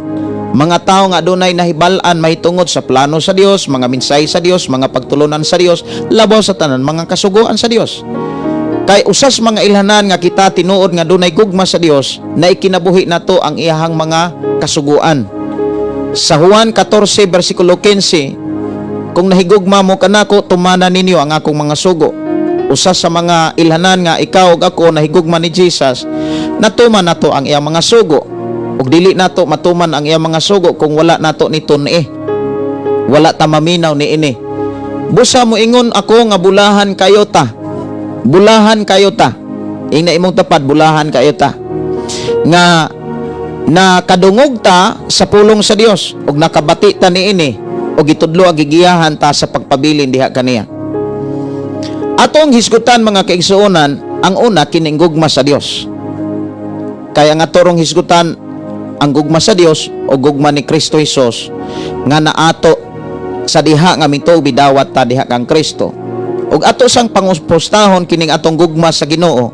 Mga tao nga dunay nahibal-an mahitungod sa plano sa Dios, mga mensahe sa Dios, mga pagtulunan sa Dios, labaw sa tanan mga kasuguan sa Dios. Kay usas mga ilhanan nga kita tinuod nga dunay gugma sa Dios, na ikinabuhi nato ang iyahang mga kasuguan. Sa Juan 14 versikulo 15, "Kung nahigugma mo kanako, tumana ninyo ang akong mga sugo." Usa sa mga ilhanan nga ikaw ug ako nahigugma ni Jesus, natuman nato ang iyang mga sugo. Ug dili nato matuman ang iyang mga sugo kung wala nato ni tun-i. Wala ta maminaw ni ini. Busa mo ingon ako nga bulahan kayo ta. Bulahan kayo ta. Ingna imong tapad, bulahan kayo ta. Nga nakadungog ta sa pulong sa Dios ug nakabati ta niini ug gitudlo ang gigiyahan ta sa pagpabilin diha kaniya. Atong hisgutan, mga kaigsuonan, ang una kining gugma sa Dios. Kaya nga torong hisgutan ang gugma sa Dios o gugma ni Kristo Jesus nga naato sa diha nga mituo bidawat ta diha kang Kristo. Ug ato sang pangupostahon kining atong gugma sa Ginoo.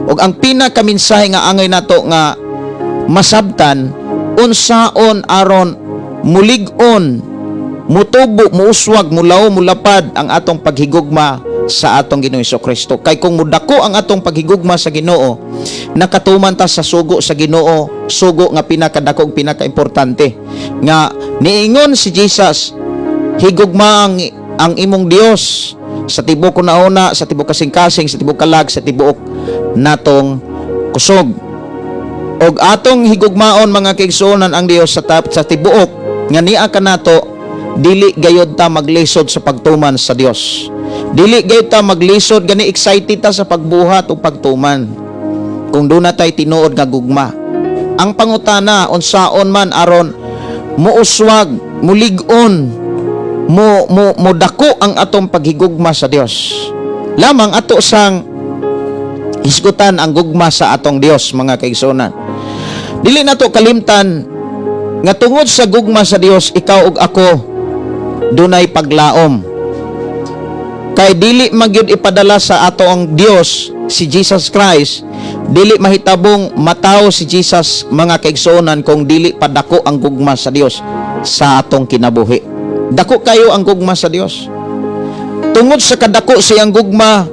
Ug ang pinakaminsahe nga angay nato nga masabtan, unsaon aron mulig-on, mutubo, muuswag, mulaw, mulapad ang atong paghigugma sa atong Ginoo Kristo. Kay kung mudako ang atong paghigugma sa Ginoo, nakatuman ta sa sugo sa Ginoo, sugo nga pinakadako ug pinakaimportante. Nga niingon si Jesus, "Higugma ang imong Dios sa tibuok nauna, sa tibuok kasing-kasing, sa tibuok kalag, sa tibuok natong kusog." Og atong higugmaon, mga kaigsuonan, ang Dios sa tibuok nga niya kanato, dili gayod ta maglisod sa pagtuman sa Dios. Dili gayod ta maglisod, gani excited ta sa pagbuhat o pagtuman. Kung duna tay tinuod nga gugma. Ang pangutana, unsaon man aron muuswag, mulig-on, mo mo modako ang atong paghigugma sa Dios? Lamang ato sang hisgutan ang gugma sa atong Dios, mga kaigsuonan. Dili nato kalimtan nga tungod sa gugma sa Dios, ikaw ug ako dunay paglaom. Kay dili magyud ipadala sa ato ang Dios si Jesus Christ, dili mahitabong matawo si Jesus, mga kaigsuonan, kung dili padako ang gugma sa Dios sa atong kinabuhi. Dako kayo ang gugma sa Dios. Tungod sa kadako sa iyang gugma,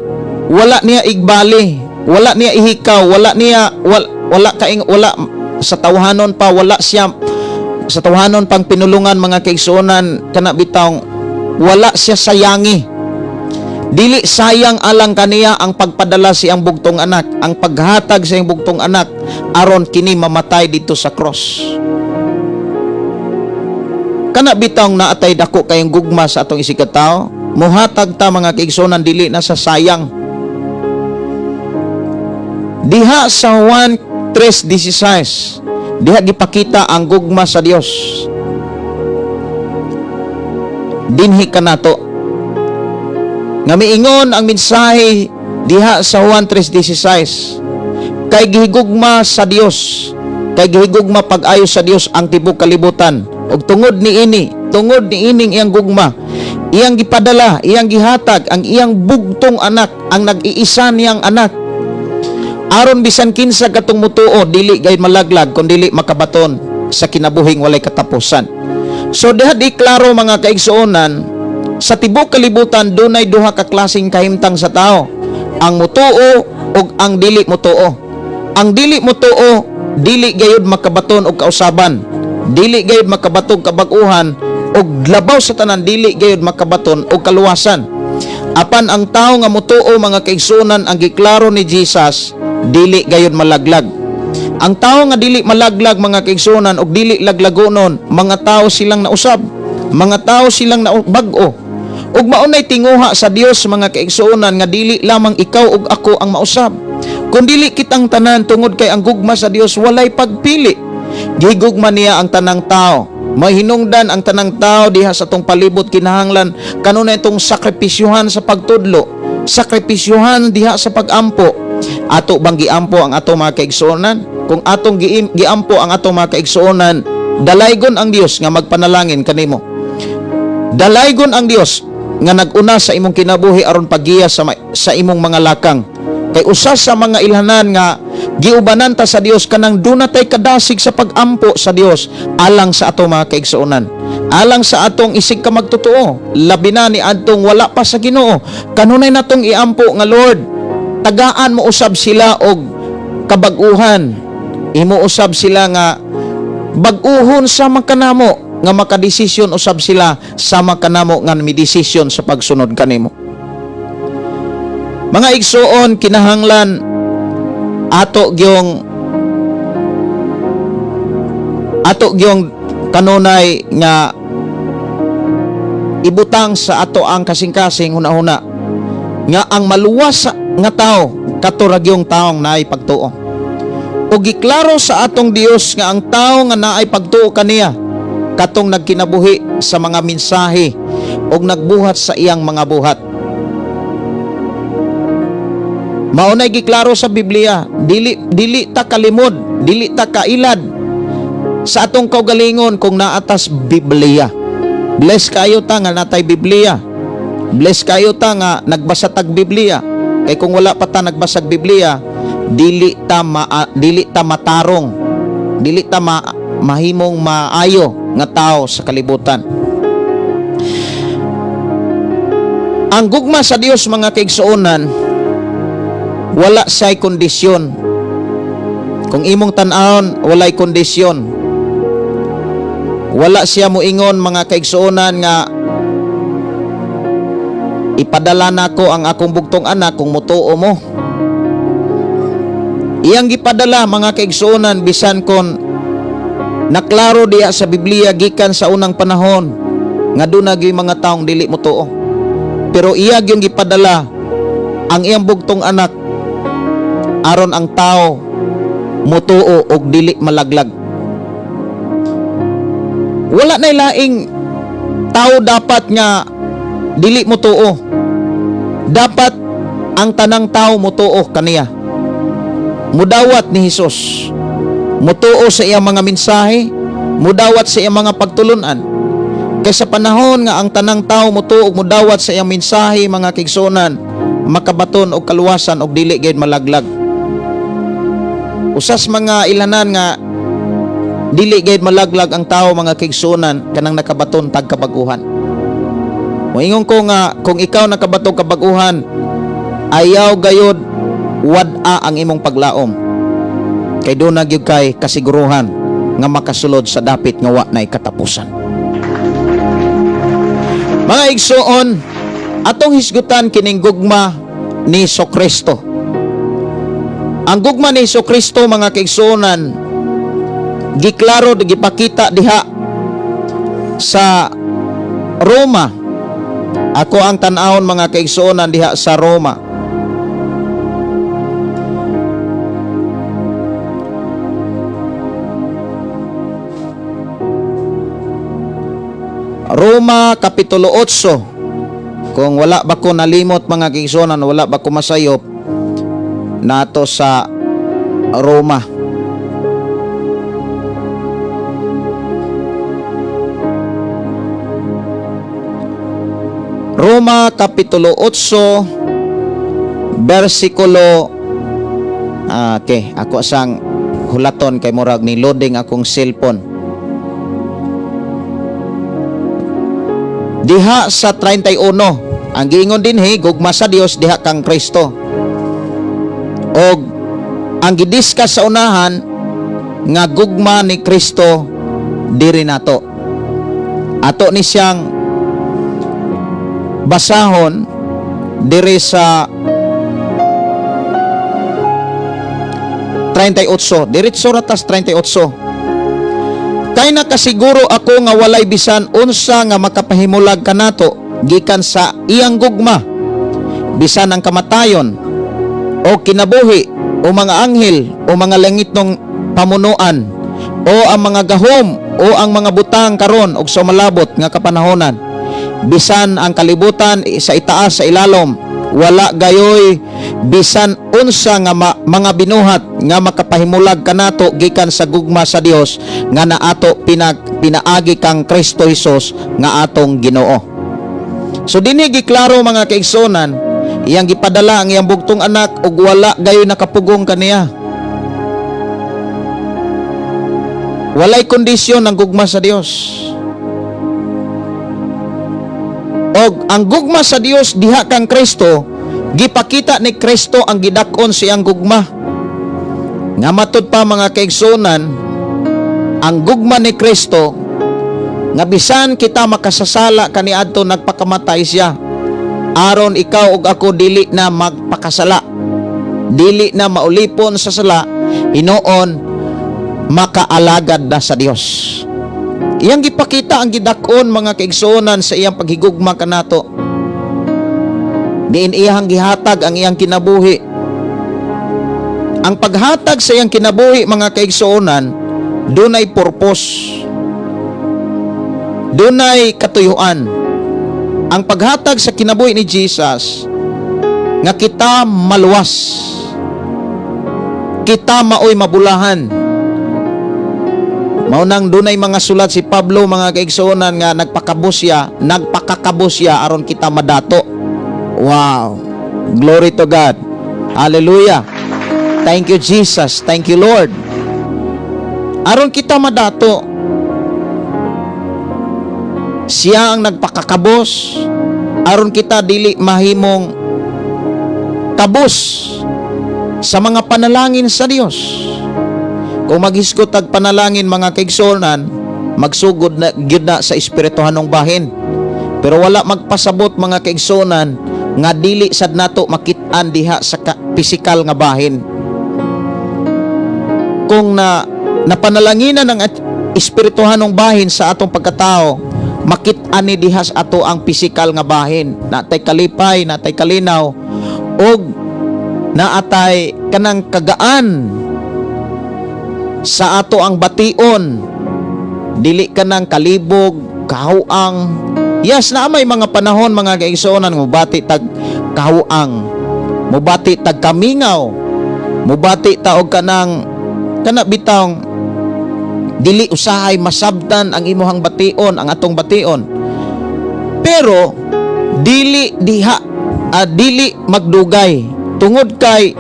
wala niya igbali, wala niya ihikaw, wala niya wala kaing wala sa tawhanon pa, wala siya sa tawhanon pang pinulungan, mga kaigsuonan, kana bitawng wala siya sayangi. Dili sayang alang kaniya ang pagpadala siyang bugtong anak, ang paghatag sa iyang bugtong anak aron kini mamatay dito sa cross. Kana bitawng naatay dako kayong gugma sa atong isigkatawo, muhatag ta, mga kaigsuonan, dili na sa sayang. Diha sa Juan 3:16, diha gipakita ang gugma sa Dios. Dinhi kanato nga miingon ang mensahe diha sa Juan 3:16, kay gihigugma sa Dios, kay gihigugma pag-ayo sa Dios ang tibuok kalibutan, ug tungod niini, tungod niining iyang gugma, iyang gipadala, iyang gihatag ang iyang bugtong anak, ang nag-iisa niyang anak, aron bisan kinsa katong mutuo dili gayud malaglag kun dili makabaton sa kinabuhing walay katapusan. So diha di klaro, mga kaigsuonan. Sa tibok kalibutan dunay duha ka klaseng kahimtang sa tao, ang mutuo ug ang dili mutuo. Ang dili mutuo, dili gayud makabaton og kausaban, dili gayud makabaton kabag-uhan, ug labaw sa tanan, dili gayud makabaton og kaluwasan. Apan ang tao nga mutuo, mga kaigsuonan, ang giklaro ni Jesus, dili gayud malaglag. Ang tao nga dili malaglag, mga kaigsuonan, ug dili laglagonon, mga tao silang nausab, mga tao silang bag-o. Ug maunay tinguha sa Dios, mga kaigsuonan, nga dili lamang ikaw ug ako ang mausab, kundili kitang tanan, tungod kay ang gugma sa Dios walay pagpili. Gigugma niya ang tanang tao. Mahinungdan ang tanang tao diha sa atong palibot, kinahanglan kanunay itong sakripisyuhan sa pagtudlo, sakripisyuhan diha sa pagampo. Ato bang giampo ang ato mga kaigsuonan? Kung atong giampo ang ato mga kaigsuonan, dalaygon ang Dios nga magpanalangin kanimo. Dalaygon ang Dios nga nag-una sa imong kinabuhi aron paggiya sa imong mga lakang. Kay usa sa mga ilhanan nga giubanan ta sa Dios, kanang dunatay kadasig sa pagampo sa Dios alang sa ato mga kaigsuonan. Alang sa atong isig ka magtotoo, labi na ni adtong wala pa sa Ginoo. Kanunay natong iampo nga, "Lord, tagaan mo usab sila og kabag-uhan. Imo usab sila nga bag-uhon sama kanamo, nga makadesisyon usab sila sama kanamo nga midesisyon sa pagsunod kanimo." Mga igsuon, kinahanglan ato gyung kanunay nga ibutang sa ato ang kasing-kasing hunahuna nga ang maluwas nga tao, kato ra gyung taong naay pagtuo. Ug giklaro sa atong Dios nga ang tao nga naay pagtuo kaniya, katong nagkinabuhi sa mga mensahe ug nagbuhat sa iyang mga buhat. Mao nay giklaro sa Biblia, dili dili ta kalimod, dili ta kailad sa atong kaugalingon kung naa tas Biblia. Bless kayo ta nga natay Biblia. Bless kayo ta nga nagbasa tag Biblia. Kay kung wala pa ta nagbasag Biblia, dili ta matarong, dili ta mahimong maayo nga tao sa kalibutan. Ang gugma sa Dios, mga kaigsuonan, wala siya'y kondisyon. Kung imong tan-awon, walay kondisyon. Wala siya moingon, mga kaigsuonan, nga ipadala nako ang akong bugtong anak kung mutuo mo. Iyang gipadala, mga kaigsuonan, bisan kon naklaro diya sa Biblia gikan sa unang panahon nga duna gyud mga taong dili motuo. Pero iya gyud gipadala ang iyang bugtong anak aron ang tao mutuo og dili malaglag. Wala nay laing tao dapat nga dili motuo. Dapat ang tanang tao mutuo kaniya. Mudawat ni Hesus. Mutuo sa iyang mga mensahe, mudawat sa iyang mga pagtulunan. Kay sa panahon nga ang tanang tao mutuo ug mudawat sa iyang mensahe, mga kaigsuonan, makabaton og kaluwasan og dili gayud malaglag. Usas mga ilanan nga dili gayud malaglag ang tao, mga kaigsuonan, kanang nakabaton tag kabaguhan. Moingon ko nga kung ikaw nakabaton kabaguhan, ayaw gayud wad-a ang imong paglaom. Kay duna gyud kay kasiguruhan nga makasulod sa dapit nga wa nay katapusan. Mga igsuon, atong hisgutan kining gugma ni Kristo. Ang gugma ni Kristo, mga kaigsuonan, giklaro, gipakita diha sa Roma. Ako ang tan-awon, mga kaigsuonan, diha sa Roma. Roma Kapitulo 8. Kung wala ba ko nalimot, mga kaigsuonan, wala ba ko masayop nato sa Roma. Roma Kapitulo 8 versikulo. Okay, ako sang hulaton kay murag ni loading akong cellphone. Diha sa 31, ang giingon dinhi, gugma sa Dios diha kang Kristo. Og ang gidiscuss sa unahan nga gugma ni Kristo diri nato. Ato ni siyang basahon diri sa 38. Diretso ra tas 38. Kay nakasiguro ako nga walay bisan unsa nga makapahimulag kanato gikan sa iyang gugma, bisan ang kamatayon o kinabuhi o mga anghel o mga langitnong pamunuan o ang mga gahom o ang mga butang karon og sa malabot nga kapanahonan, bisan ang kalibutan sa itaas, sa ilalom. Wala gayoy bisan unsa nga mga binuhat nga makapahimulag kanato gikan sa gugma sa Dios nga naato pinaagi kang Kristo Hesus nga atong Ginoo. So dinhi giklaro, mga kaigsunan, iyang gipadala ang iyang bugtong anak ug wala gayoy nakapugong kaniya. Walay kondisyon ang gugma sa Dios. Og ang gugma sa Dios diha kang Kristo, gipakita ni Kristo ang gidak-on siyang gugma. Nga matud pa, mga kaigsunan, ang gugma ni Kristo nga bisan kita makasasala kaniadto, nagpakamatay siya aron ikaw ug ako dili na magpakasala, dili na maulipon sa sala, hinuon makaalagad na sa Dios. Iyang gipakita ang gidak-on, mga kaigsuonan, sa iyang paghigugma kanato. Diin iyang gihatag ang iyang kinabuhi. Ang paghatag sa iyang kinabuhi, mga kaigsuonan, dunay purpose. Dunay katuyuan. Ang paghatag sa kinabuhi ni Jesus nga kita maluwas. Kita maoy mabulahan. Mao nang dunay mga sulat si Pablo, mga kaigsuonan, nga nagpakabos siya, nagpakakabos siya aron kita madato. Wow. Glory to God. Hallelujah. Thank you, Jesus. Thank you, Lord. Aron kita madato. Siya ang nagpakakabos aron kita dili mahimong kabos sa mga panalangin sa Dios. Kung maghisgot tag panalangin, mga kaigsuonan, magsugod na gyud na sa espirituhanong bahin. Pero wala magpasabot, mga kaigsuonan, nga dili sad nato makit-an diha sa pisikal nga bahin. Kung na napanalanginan ang espirituhanong bahin sa atong pagkatao, makit-an ni diha sa ato ang pisikal nga bahin. Natay kalipay, natay kalinaw, ug naatay kanang kagaan sa ato ang bation, dili kanang kalibog, kahuang. Yes, na may mga panahon, mga kaigsuonan, mubati tag kahuang, mubati tag kamingaw, mubati ta og kanang kana bitawng dili usahay masabtan ang imuhang bation, ang atong bation. Pero dili diha dili magdugay tungod kay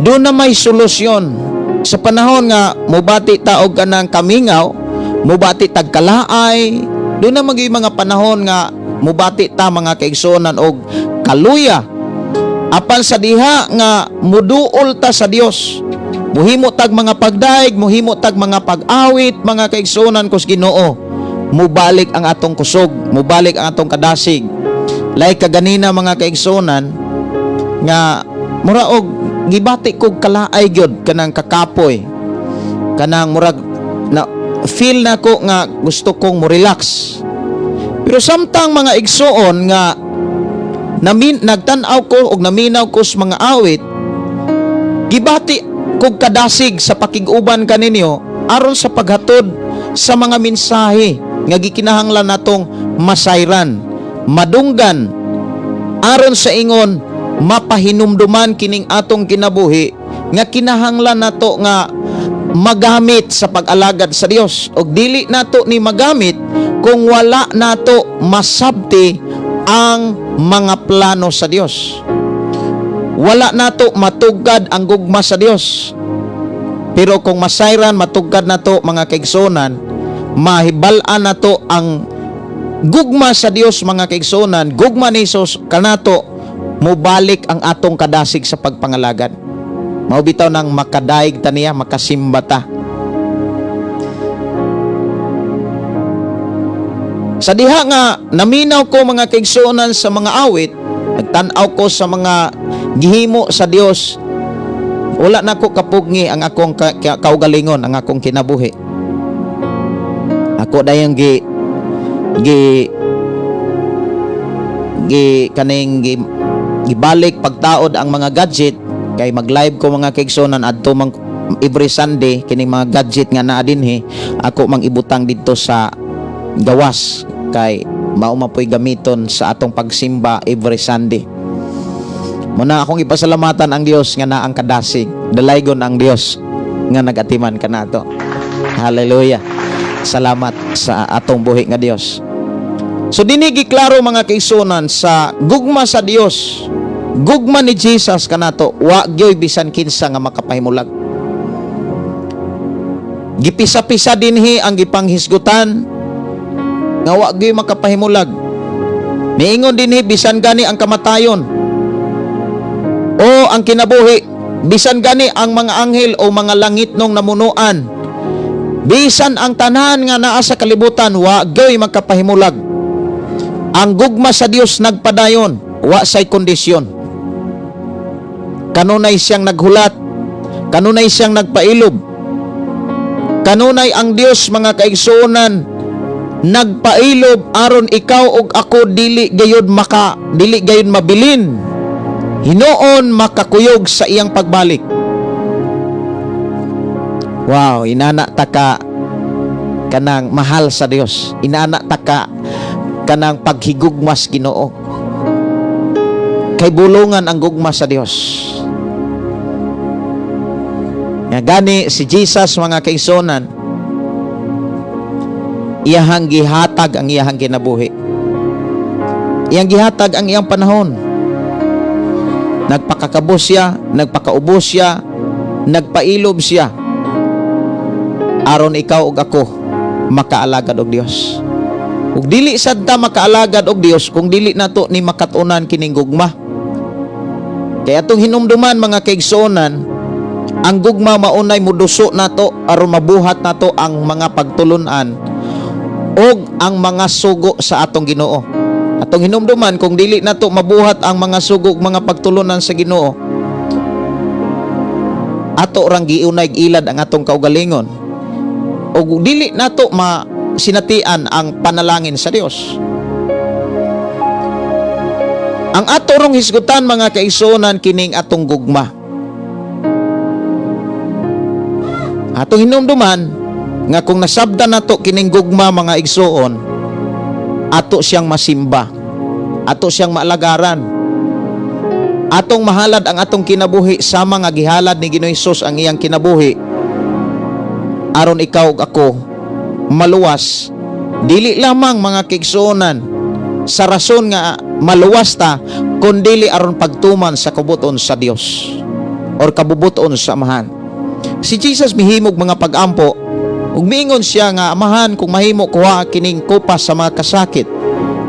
do na may solusyon. Sa panahon nga mubati ta og kanang kamingaw, mubati tag kalaay, do na maging mga panahon nga mubati ta, mga kaigsuonan, og kaluya. Apan sa diha nga muduol ta sa Dios, muhimo tag mga pagdaig, muhimo tag mga pag-awit, mga kaigsuonan kus Ginoo, mubalik ang atong kusog, mubalik ang atong kadasig. Like kaganina, mga kaigsuonan, nga mura og gibati kog kalaay gyud, kanang kakapoy, kanang murag na feel na ko nga gusto kong mo relax. Pero samtang, mga igsuon, nga nagtan-aw ko og naminaw ko sa mga awit, gibati kog kadasig sa pakig-uban kaninyo aron sa paghatod sa mga mensahe nga gikinahanglan natong masayran, madunggan, aron sa ingon mapahinumduman kining atong kinabuhi nga kinahanglan nato nga magamit sa pag-alagad sa Dios, og dili nato ni magamit kung wala nato masabti ang mga plano sa Dios. Wala nato matugad ang gugma sa Dios. Pero kung masayran, matugad nato, mga kaigsuonan, mahibal-an nato ang Gugma sa Dios, mga kaigsuonan, gugma ni Jesus kanato, mubalik ang atong kadasig sa pagpangalagad. Mao bitaw nang makadaig ta niya, makasimba ta. Sa diha nga naminaw ko, mga kaigsuonan, sa mga awit, nagtan-aw ko sa mga gihimo sa Dios. Wala na ko kapugni ang akong kaugalingon, ang akong kinabuhi. Ako dayong gi gi gi kaning gi, gibalik pagtaod ang mga gadget kay mag-live ko, mga kaigsuonan, adto mang every Sunday. Kining mga gadget nga naa dinhi, ako mang ibutang didto sa gawas kay mao man po'y gamiton sa atong pagsimba every Sunday. Muna akong ipasalamatan ang Dios nga naa ang kadasig. Dalaygon ang Dios nga nagatiman kanato. Hallelujah. Salamat sa atong buhi nga Dios. So dinhi giklaro, mga kaigsuonan, sa gugma sa Dios. Gugma ni Jesus kanato, wa gyoy bisan kinsa nga makapahimulag. Gipisa-pisa dinhi ang gipanghisgutan nga wa gyoy makapahimulag. Niingon dinhi, bisan gani ang kamatayon o ang kinabuhi, bisan gani ang mga anghel o mga langitnong namunuan, bisan ang tanan nga naa sa kalibutan, wa gyoy makapahimulag. Ang gugma sa Dios nagpadayon, wa say kondisyon. Kanunay siyang naghulat, kanunay siyang nagpailob. Kanunay ang Dios, mga kaigsuonan, nagpailob aron ikaw ug ako dili gayud mabilin. Hinuon makakuyog sa iyang pagbalik. Wow, inana ta ka kanang mahal sa Dios. Inana ta ka kanang paghigugmas Ginoo. Kay bulungan ang gugma sa Dios. Nga gani si Jesus, mga kaigsuonan, iyahang gihatag ang iyahang kinabuhi. Iyang gihatag ang iyang panahon. Nagpakakabos siya, nagpakaubos siya, nagpailob siya aron ikaw ug ako makaalagad og Dios. Ug dili sad ta makaalagad og Dios kung dili nato ni makatunan kining gugma. Kaya atong hinumduman, mga kaigsuonan, ang gugma maunay muduso nato aron mabuhat nato ang mga pagtulunan ug ang mga sugo sa atong Ginoo. Atong hinumduman, kung dili nato mabuhat ang mga sugo ug mga pagtulunan sa Ginoo, ato rang giunay ilad ang atong kaugalingon ug dili nato masinatian ang panalangin sa Dios. Ang ato rong hisgutan, mga kaigsuonan, kining atong gugma. Atong hinumduman nga kung nasabdan nato kining gugma, mga igsuon, ato siyang masimba, ato siyang maalagaran. Atong mahalad ang atong kinabuhi sama nga gihalad ni Ginoong Hesus ang iyang kinabuhi aron ikaw ug ako maluwas. Dili lamang, mga kaigsuonan, sa rason nga maluwas ta, kundili aron pagtuman sa kabubuton sa Dios or kabubuton sa Amahan. Si Jesus mihimog mga pag-ampo ug miingon siya nga, "Amahan, kung mahimo, kuha kining kupas sa mga kasakit,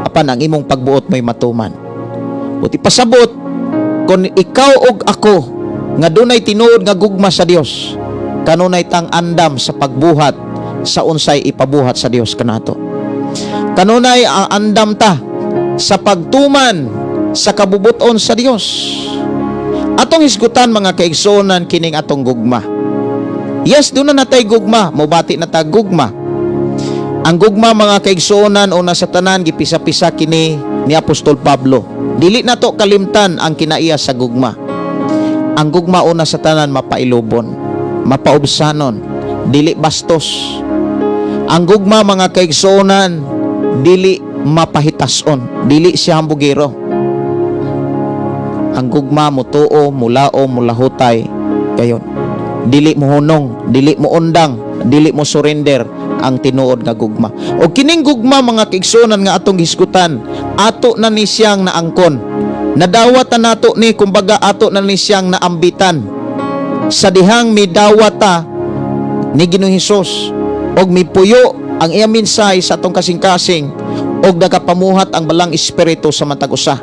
apan ang imong pagbuot may matuman." Buot ipasabot, kung ikaw ug ako nga dunay tinuod nga gugma sa Dios, kanunay tang andam sa pagbuhat sa unsay ipabuhat sa Dios kanato. Kanunay ang andam ta sa pagtuman sa kabubuton sa Dios. Atong hisgutan, mga kaigsuonan, kining atong gugma. Yes, duna na tay gugma, mobati na ta gugma. Ang gugma, mga kaigsuonan, una sa tanan gipisa-pisa kini ni Apostol Pablo. Dili nato kalimtan ang kinaiya sa gugma. Ang gugma, una sa tanan, mapailubon, mapaubsanon, dili bastos. Ang gugma, mga kaigsuonan, dili mapahitason, dili siya hambugero. Ang gugma mutuo, mulao, mulahutay kayon. Dili mo hunong, dili mo undang, dili mo surrender ang tinuod nga gugma. O kining gugma, mga kaigsuonan, nga atong hisgutan, ato na ni siyang naangkon. Nadawat na nato ni, kumbaga ato na ni siyang naambitan. Sa dihang midawat ta ni Ginoong Hesus og mipuyo ang iyang mensahe sa atong kasing-kasing. Og nagapamuhat ang Balaang Espiritu sa matag usa.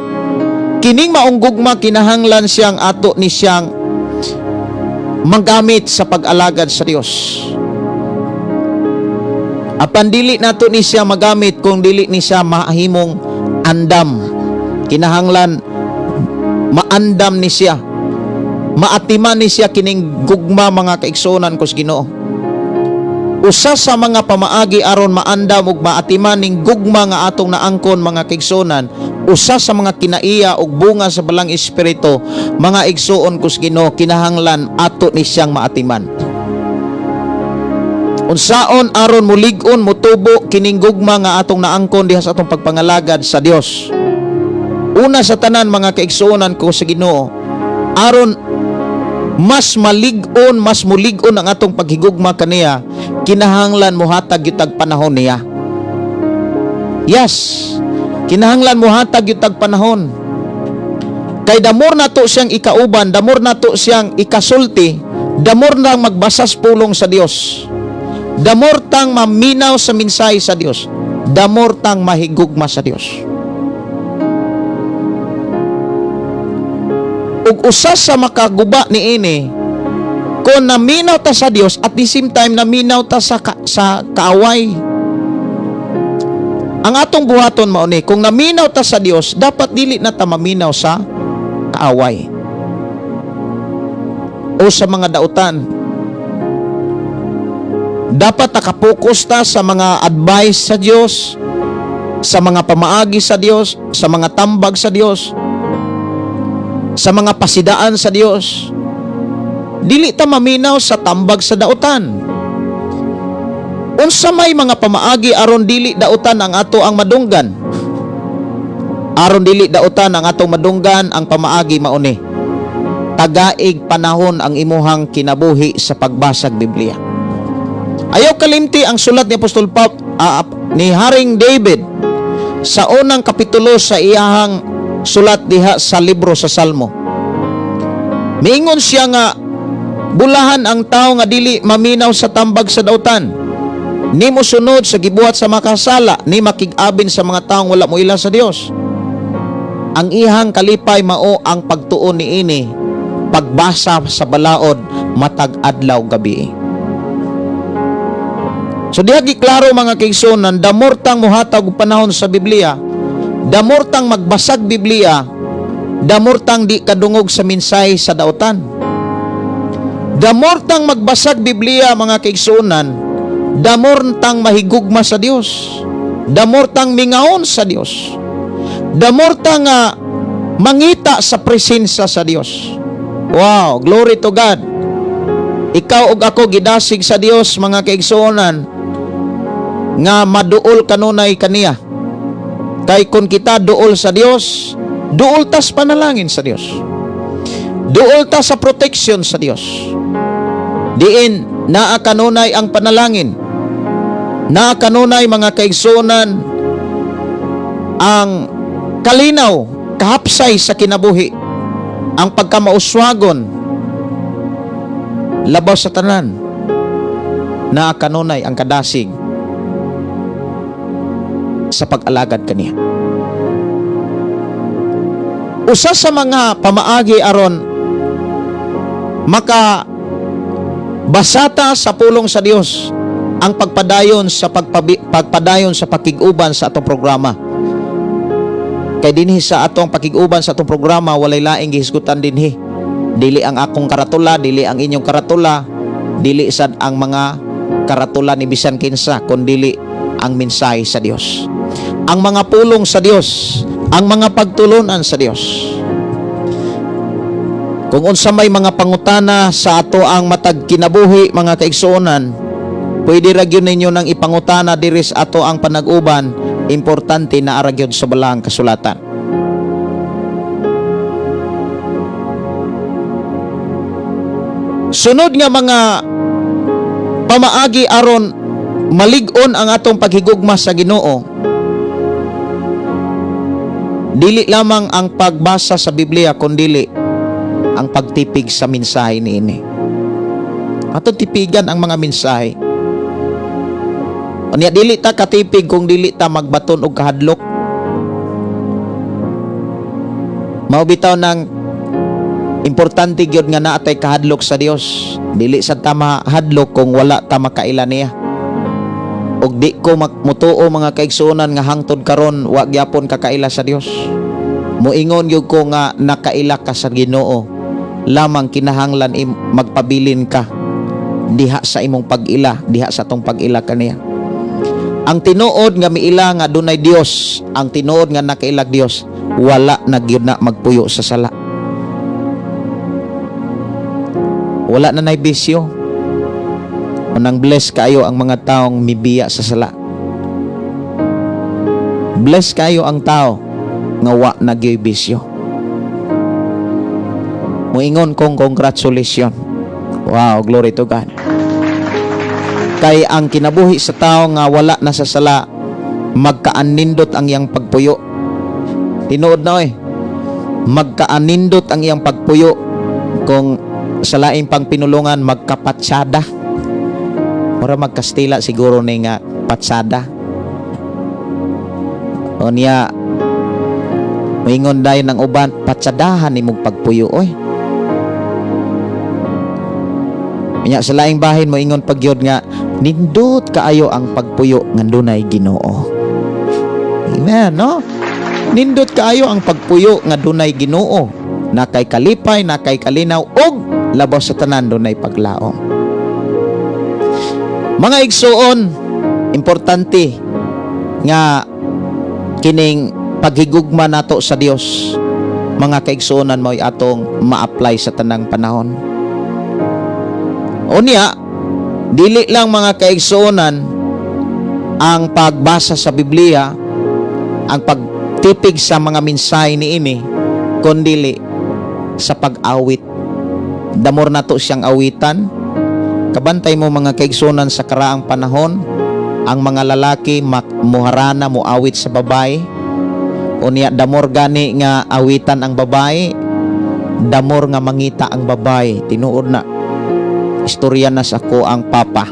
Kining maong gugma, kinahanglan siyang ato ni siyang magamit sa pag-alagad sa Dios. Apan dili nato ni siya magamit kung dili ni siya mahimong andam. Kinahanglan maandam ni siya. Maatiman ni siya kining gugma, mga kaigsuonan ko sa Ginoo. Usa sa mga pamaagi aron maandam ug maatiman ning gugma nga atong naangkon, mga kaigsuonan, usa sa mga kinaiya ug bunga sa Balaang Espiritu, mga igsuon ko sa Ginoo, kinahanglan ato ni siyang maatiman. Unsaon aron mulig-on, mutubo kining gugma nga atong naangkon diha sa atong pagpangalagad sa Dios? Una sa tanan, mga kaigsuonan ko sa Ginoo, aron mas malig-on, mas mulig-on ang atong paghigugma kaniya, kinahanglan mohatag gyud tag panahon niya. Yes. Kinahanglan mohatag gyud tag panahon. Kay the more nato siyang ikauban, the more nato siyang ikasulti, the more nang magbasas pulong sa Dios. The more tang maminaw sa mensahe sa Dios, the more tang mahigugma sa Dios. Ug usa sa makaguba niini, kung naminaw ta sa Dios, at the same time naminaw ta sa kaaway. Ang atong buhaton mao ni, kung naminaw ta sa Dios, dapat dili na ta maminaw sa kaaway o sa mga dautan. Dapat nakapokus ta sa mga advice sa Dios, sa mga pamaagi sa Dios, sa mga tambag sa Dios, sa mga pasidaan sa Dios. Dili ta maminaw sa tambag sa dautan. Unsa may mga pamaagi aron dili dautan ang ato ang madunggan? Aron dili dautan ang atong madunggan, ang pamaagi mao ni: tagaig panahon ang imuhang kinabuhi sa pagbasag Biblia. Ayaw kalimti ang sulat ni Apostol Pab, ni Haring David sa unang kapitulo sa iyahang sulat diha sa libro sa Salmo. Miingon siya nga bulahan ang tao nga dili maminaw sa tambag sa dautan, ni mosunod sa gibuhat sa makasala, ni makig-abin sa mga taong wala moila sa Dios. Ang ihang kalipay mao ang pagtuon niini, pagbasa sa balaod matag adlaw gabi. So diha giklaro, mga kaigsuonan, the more tang muhatag og panahon sa Biblia, the more tang magbasag Biblia, the more tang di kadungog sa mensahe sa dautan. The more tang magbasag Biblia, mga kaigsuonan, the more tang mahigugma sa Dios. The more tang mingaon sa Dios. The more tang mangita sa presensya sa Dios. Wow, glory to God. Ikaw ug ako gidasig sa Dios, mga kaigsuonan, nga maduol kanunay kaniya. Kay kung kita duol sa Dios, duol tas panalangin sa Dios. Duol ta sa protection sa Dios. Diin naa kanunay ang panalangin. Naa kanunay, mga kaigsuonan, ang kalinaw, kahapsay sa kinabuhi, ang pagkamauswagon, labaw sa tanan, naa kanunay ang kadasig sa pag-alagad kaniya. Usa sa mga pamaagi aron maka basata sa pulong sa Dios, ang pagpadayon sa pakig-uban sa atong programa. Kay dinhi sa atong pakig-uban sa atong programa, walay laing gihisgutan dinhi. Dili ang akong karatula, dili ang inyong karatula, dili sad ang mga karatula ni bisan kinsa, kun dili ang mensahe sa Dios. Ang mga pulong sa Dios, ang mga pagtulunan sa Dios. Kung unsa may mga pangutana sa ato ang matag kinabuhi, mga kaigsuonan, pwede ra gyud ninyo nang ipangutana diri sa ato ang panag-uban, importante na ara gyud sa Balaang Kasulatan. Sunod nga mga pamaagi aron malig-on ang atong paghigugma sa Ginoo, dili lamang ang pagbasa sa Biblia kundili ang pagtipig sa mensahe niini. Atong tipigan ang mga mensahe. Unya dili ta katipig kung dili ta magbaton og kahadlok. Mao bitaw nang importante gyud nga naa tay kahadlok sa Dios. Dili sad ta mahadlok kung wala ta makaila niya. Og di ko mutuo, mga kaigsuonan, nga hangtod karon wa gyapon kakaila sa Dios. Moingon gyud ko nga nakaila ka sa Ginoo lamang kinahanglan magpabilin ka diha sa imong pag-ila, diha sa atong pag-ila kaniya. Ang tinuod nga miila nga dunay Dios, ang tinuod nga nakailag Dios, wala na gyud na magpuyo sa sala. Wala na nay bisyo. Unang bless kayo ang mga taong mibiya sa sala. Bless kayo ang tao nga wa na gyoy bisyo. Moingon kong congratulations. Wow, glory to God. Kay ang kinabuhi sa tao nga wala na sa sala, magkaanindot ang iyang pagpuyo. Tinuod na oy. Magkaanindot ang iyang pagpuyo, kung sa laing pang pinulungan, magkapatsada. Mura magkastila siguro ni nga patsada. O niya, moingon dayon ng uban, patsadahan nimong pagpuyo oy. Nya sa laing bahin, moingon pagyod nga nindot kaayo ang pagpuyo nga dunay Ginoo. Amen, no? Nindot kaayo ang pagpuyo nga dunay Ginoo. Nakay kalipay, nakay kalinaw ug labaw sa tanan dunay paglaom. Mga igsuon, importante nga kining paghigugma nato sa Dios, mga kaigsuonan, mo'y atong ma-apply sa tanang panahon. Unya, dili lang, mga kaigsuonan, ang pagbasa sa Biblia, ang pagtipig sa mga mensahe niini, kundili sa pag-awit. Damor nato siyang awitan. Kabantay mo, mga kaigsuonan, sa karaang panahon, ang mga lalaki muharana, muawit sa babae. Unya damor gani nga awitan ang babae, damor nga mangita ang babae. Tinuod na. Istorya na sa ko ang papa.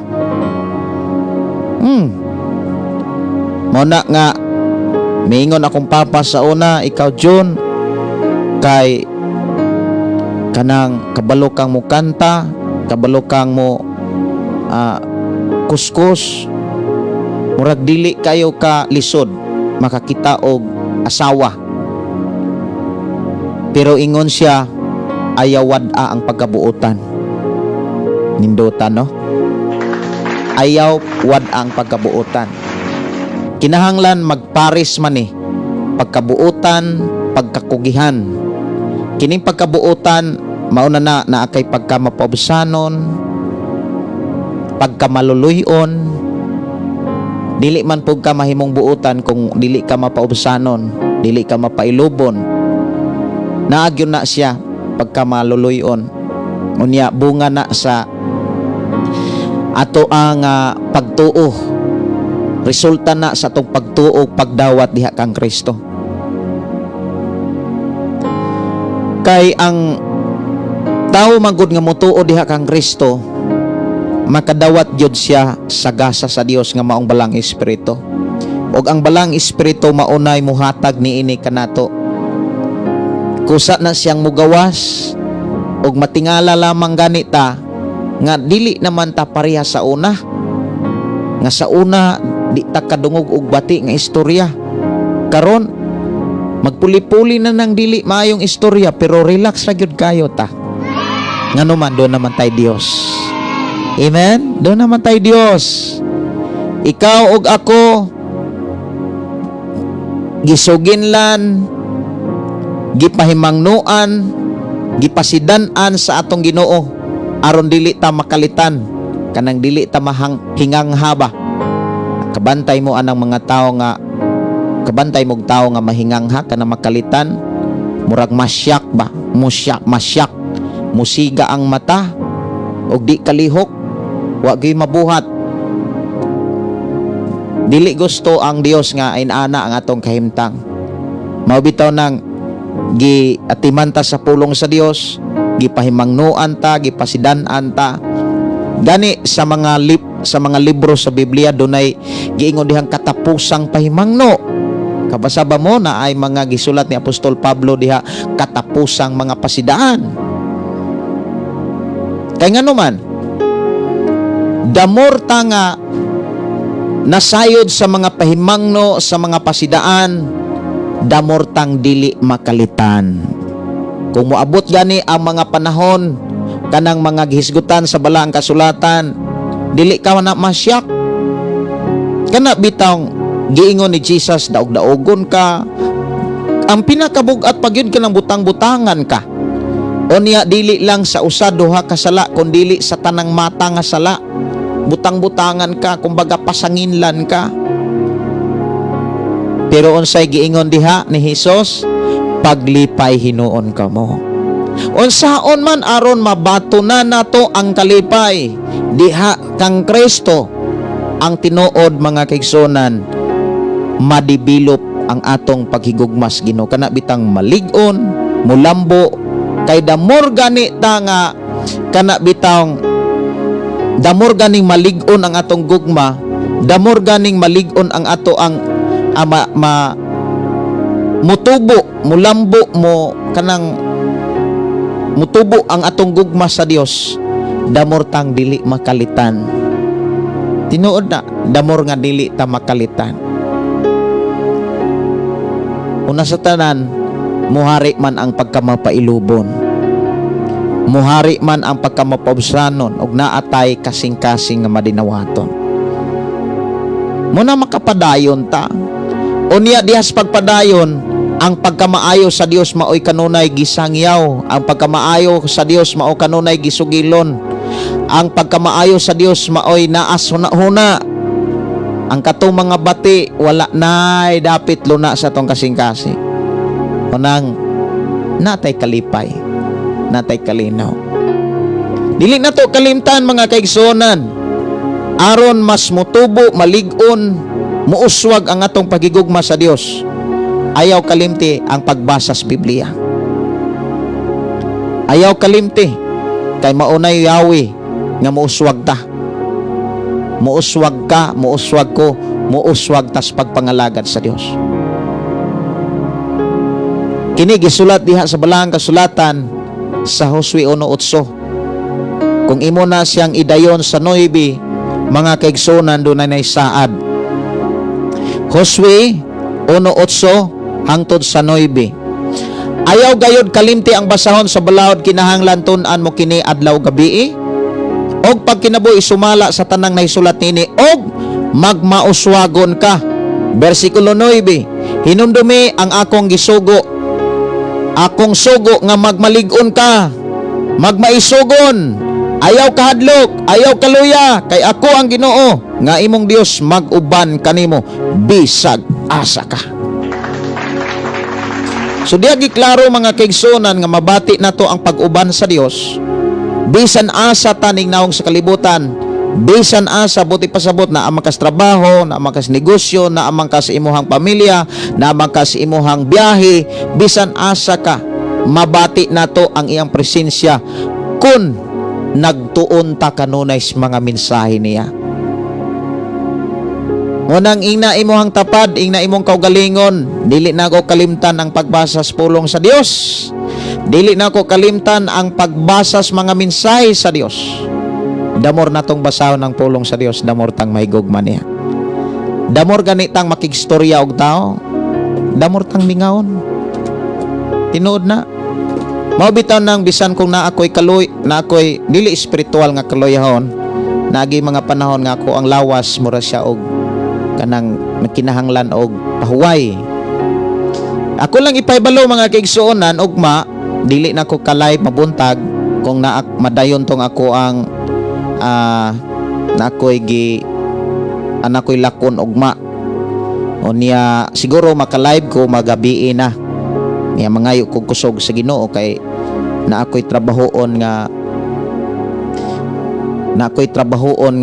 Mao na nga miingon akong papa sa una, "Ikaw, June, kay kanang kabalo kang mo kanta, kabalo kang mo kuskus, murag dili kayo ka lisod makakita og asawa." Pero ingon siya, "Ayaw wad-a ang pagkabuotan." Nindutan, no? Ayaw wad-a ang pagkabuotan. Kinahanglan magpares man eh. Pagkabuotan, pagkakugihan. Kining pagkabuotan, mauna na naa kay pagkamapaubsanon, pagkamaluluyon. Dili man pug ka mahimong buotan kung dili ka mapaubsanon, dili ka mapailubon. Naagyon na siya pagkamaluluyon. Unya bunga na sa ato ang pagtuo. Resulta na sa atong pagtuo, pagdawat diha kang Kristo. Kay ang tao magud nga motuo diha kang Kristo, makadawat gyud siya sa gasa sa Dios nga maong Balang Espiritu. Ug ang Balang Espiritu maunay muhatag niini kanato. Kusa na siyang mugawas ug matingala lamang gani ta nga dili naman ta pareha sa una. Nga sa una di ta kadungog og bati nga istorya. Karon magpuli-puli na nang dili maayong istorya, pero relax ra gyud kayo ta. Ngano man, doon naman tay Dios. Amen? Doon naman tay Dios. Ikaw ug ako gisuginlan, gipahimangnuan, gipasidan-an sa atong Ginoo aron dili ta makalitan, kanang dili ta mahang hingang haba. Kabantay mo anang mga tao nga, kabantay mog tao nga mahingangha, kanang makalitan, murag masyak ba, musyak, masyak, musiga ang mata ug di kalihok, wa gyud mabuhat. Dili gusto ang Dios nga inana ang atong kahimtang. Mao bitaw nang giatiman ta sa pulong sa Dios, gipahimangnuan ta, gipasidan-an ta. Gani sa mga lip Sa mga libro sa Biblia, dunay giingon dihang katapusang pahimangno. Kabasa ba mo na ay mga gisulat ni Apostol Pablo diha, katapusang mga pasidaan? Kay ngano man, the more ta nga nasayod sa mga pahimangno, sa mga pasidaan, the more tang dili makalitan. Kung moabot gani ang mga panahon kanang mga gihisgutan sa Balaang Kasulatan, dili ka na masyak. Kana bitawng giingon ni Jesus, daog-daogon ka. Ang pinakabugat pag yun ka ng butang-butangan ka. Unya dili lang sa usa, duha ka sala, kundili sa tanang mata nga sala. Butang-butangan ka, kumbaga pasanginlan ka. Pero unsay giingon diha ni Hesus? Paglipay hinuon kamo. Unsaon man aron mabato na nato ang kalipay diha kang Kristo? Ang tinuod, mga kaigsunan, madevelop ang atong paghigugmas Ginoo, kana bitang malig-on, mulambo, kay the more gani ta nga kana bitang the more ganing malig-on ang atong gugma, the more ganing malig-on ang ato ang ama ma mutubo, mulambo mo, kanang mutubo ang atong gugma sa Dios, the more tang dili makalitan. Tinuod na, the more nga dili ta makalitan. Una sa tanan, muhari man ang pagkamapailubon, muhari man ang pagkamapaubsanon, ug naatay kasing-kasing nga madinawaton. Muna makapadayon ta. Unya dihas pagpadayon, ang pagkamaayo sa Dios maoy kanunay gisangyaw, ang pagkamaayo sa Dios mao kanunay gisugilon, ang pagkamaayo sa Dios maoy naas huna-huna. Ang katong mga bati, wala nay dapit luna sa atong kasing-kasing. Unang natay kalipay, natay kalinaw. Dili na to kalimtan, mga kaigsuonan, aron mas mutubo, malig-on, muuswag ang atong pagigugma sa Dios. Ayaw kalimti ang pagbasa sa Biblia. Ayaw kalimti kay maunay yawi nga muuswag ta. Muuswag ka, muuswag ko, muuswag tas pagpangalagad sa Dios. Kini gisulat diha sa Balaang Kasulatan sa Josue 1:8. Kung imo na siyang idayon sa 9, mga kaigsunan, doon na saad. Josue 1:8 hangtod sa 9. Ayaw gayod kalimti ang basahon sa balaod, kinahanglan tun-an mo kini adlaw gabi og pagkinabuhi sumala sa tanang nahisulat nini, og magmauswagon ka. Bersikulo 9: Hinumdumi ang akong gisugo, akong sugo nga magmalig-on ka, magmaisugon, ayaw kahadlok, ayaw kaluya, kay ako ang Ginoo nga imong Dios, mag-uban kanimo bisag asa ka. So diya giklaro, mga kaigsunan, nga mabati nato ang pag-uban sa Dios bisan asa taning naong sa kalibutan, bisan asa. Buot ipasabot, naa man kas trabaho, naa man kas negosyo, naa man ka sa imuhang pamilya, naa man ka sa imuhang biyahe, bisan asa ka, mabati nato ang iyang presensya kung nagtuon ta kanunay sa mga mensahe niya. Unang ingna imuhang tapad, ingna imong kaugalingon, dili na ko kalimtan ang pagbasa sa pulong sa Dios. Dili na ko kalimtan ang pagbasa sa mga mensahe sa Dios. The more natong basahon ang pulong sa Dios, the more tang mahigugma niya. The more gani tang makigstorya og tao, the more tang mingawon. Tinuod na. Mao bitaw nang bisan kung naa ko'y kaluy, naa ko'y dili espiritual nga kaluyahon, naagi mga panahon nga ako ang lawas mura siya og kanang nagkinahanglan og pahuway. Ako lang ipahibalo, mga kaigsuonan, ugma dili na ko ka-live mabuntag kung naa madayon tong ako ang na ako'y gi anak ko'y lakon ugma. Unya siguro maka-live ko magabii na. Niya mangayo kog kusog sa Ginoo kay na ako'y trabahoon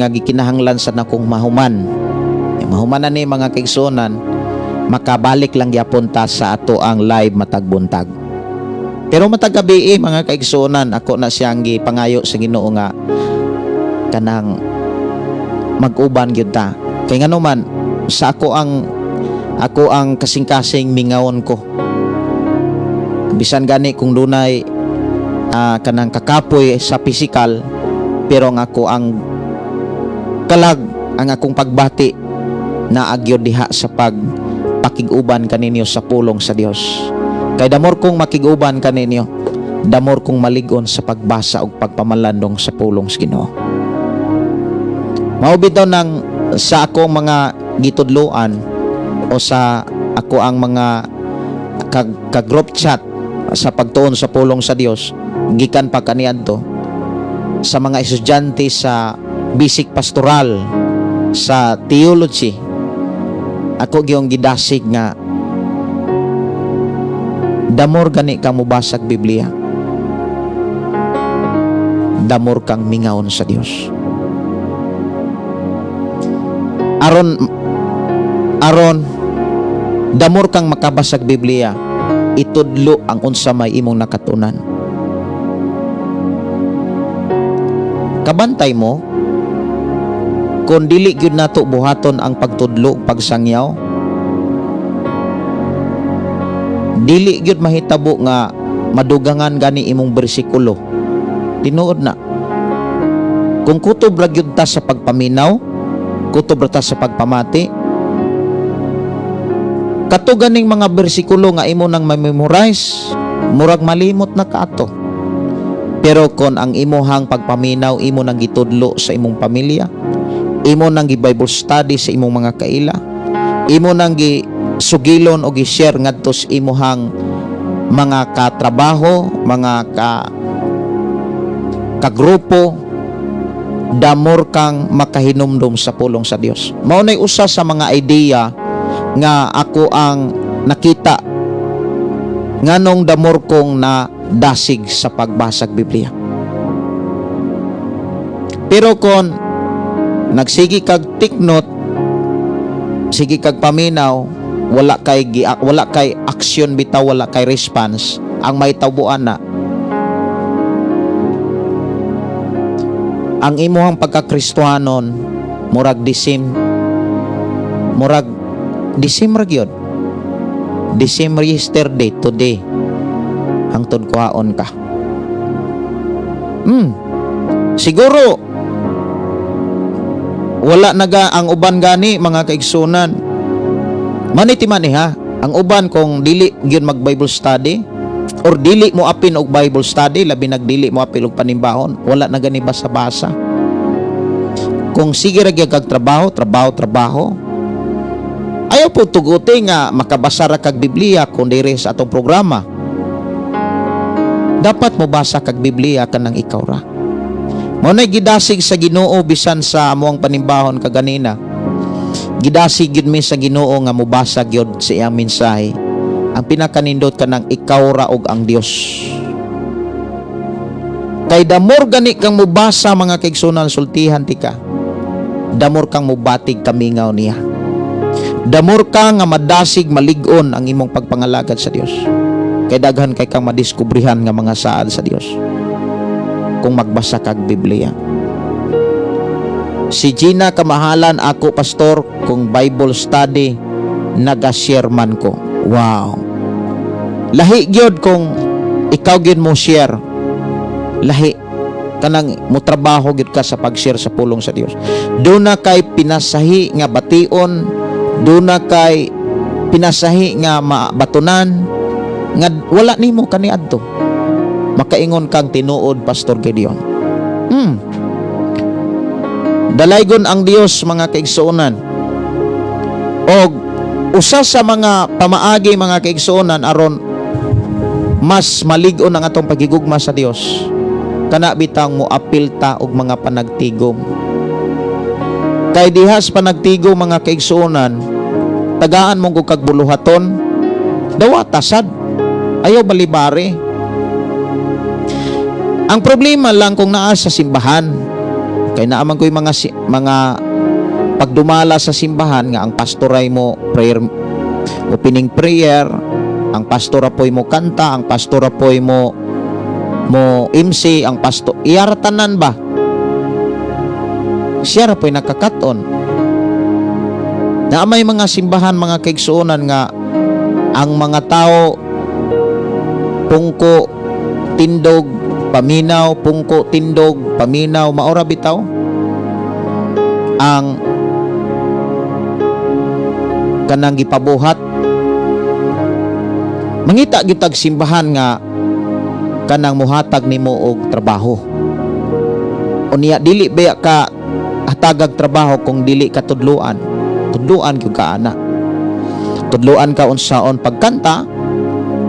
nga gikinahanglan sa nakong mahuman. Ya, mahuman na ni, mga kaigsuonan, makabalik lang gyapon ta sa ato ang live matag buntag. Pero matag gabi, mga kaigsuonan, ako na siyang gipangayo sa Ginoo nga kanang Mag-uban gyud ta. Kay ngano man sa ako ang kasing-kasing mingawon ko. Bisan gani kung dunay kanang kakapoy sa physical, pero ang ako ang kalag, ang akong pagbati naa gyud diha sa pag pakig-uban kaninyo sa pulong sa Dios. Kay the more kong makig-uban kaninyo, the more kong malig-on sa pagbasa ug pagpamalandong sa pulong sa Ginoo. Mao bitaw nang sa akong mga gitudloan o sa ako ang mga ka group chat sa pagtuon sa pulong sa Dios gikan pa kaniadto sa mga estudyante sa basic pastoral, sa theology, ako gyung gidasig nga the more gani kang mobasag Biblia, the more kang mingawon sa Dios. Aron aron the more kang makabasag Biblia, itudlo ang unsa may imong nakatunan. Kabantay mo kung dili gyud nato buhaton ang pagtudlo ug pagsangyaw, dili gyud mahitabo nga madugangan gani imong bersikulo. Tinuod na, kung kutob ra gyud ta sa pagpaminaw, kutob ra ta sa pagpamati, kato ganing mga bersikulo nga imo nang ma-memorize, murag malimot na kaato. Pero kon ang imuhang pagpaminaw imo nang gitudlo sa imong pamilya, imo nang gi-Bible study sa imong mga kaila, imo nang gi sugilon o gi-share ngadto sa imuhang mga katrabaho, mga kagrupo, the more kang makahinumdum sa pulong sa Dios. Mao nay usa sa mga idea nga ako ang nakita nganong the more kong na dasig sa pagbasag Biblia. Pero kon nagsige kag take note, sige kag paminaw, wala kay aksyon bitaw, wala kay response, ang may tabuan na ang imuhang pagkakristohanon murag disim ra gyud, disim yesterday, today, hangtod kuhaon ka. Siguro wala naga ang uban gani, mga kaigsunan, maniti man ni ha, ang uban kung dili gyud mag Bible study or dili mo apin og Bible study, labi nagdili mo apil og panimbahon, wala na gani basa-basa. Kung sige ra gyud kag trabaho, trabaho, trabaho, ayaw po tuguti nga makabasa ra kag Biblia kung diri sa atong programa. Dapat mo basa kag Biblia kanang ikaw ra. Mao nay gidasig sa Ginoo bisan sa among panimbahon kaganina. Gidasig gyud mi sa Ginoo nga mobasa gyud sa iyang mensahe. Ang pinakanindot kanang ikaw ra og ang Dios. Kay the more gani kang mobasa, mga kaigsunan, sultihan tika, the more kang mobatig kamingaw niya. The more ka nga madasig, malig-on ang imong pagpangalagad sa Dios. Kay daghan kay kang madiskubrihan nga mga saad sa Dios kung magbasa kag Biblia. Si Gina Kamahalan, "Ako, pastor, kung Bible study naga-share man ko." Wow. Lahi gyud kung ikaw gyud mo share. Lahi kanang mo trabaho gyud ka sa pag-share sa pulong sa Dios. Duna kay pinasahi nga bation, duna kay pinasahi nga mabatunan nga wala nimo kaniadto. Makaingon kang, "Tinuod, Pastor Gideon." Dalaygon ang Dios, mga kaigsuonan. Og usa sa mga pamaagi, mga kaigsuonan, aron mas malig-on ang atong pagigugma sa Dios, kana bitang mo apil ta og mga panagtigom. Kay dihas panagtigom, mga kaigsuonan, tagaan mong kag buluhaton, dawata sad. Ayaw balibari. Ang problema lang kung naa sa simbahan, kay naa man ko'y mga pagdumala sa simbahan nga ang pastor ay mo prayer, opening prayer, ang pastor apoy mo kanta, ang pastor apoy mo mo MC, ang pastor iyara tanan ba. Siya ra po'y nakakaton. Na may mga simbahan, mga kaigsuonan, nga ang mga tao pungko, tindog, paminaw, pungko, tindog, paminaw, maora bitaw ang kanang gipabuhat. Mangita gyud tag simbahan nga kanang muhatag nimo og trabaho. Unya dili baya ka hatagag trabaho kung dili ka tudluan. Tudluan gyud ka ana. Tudluan ka unsaon pagkanta,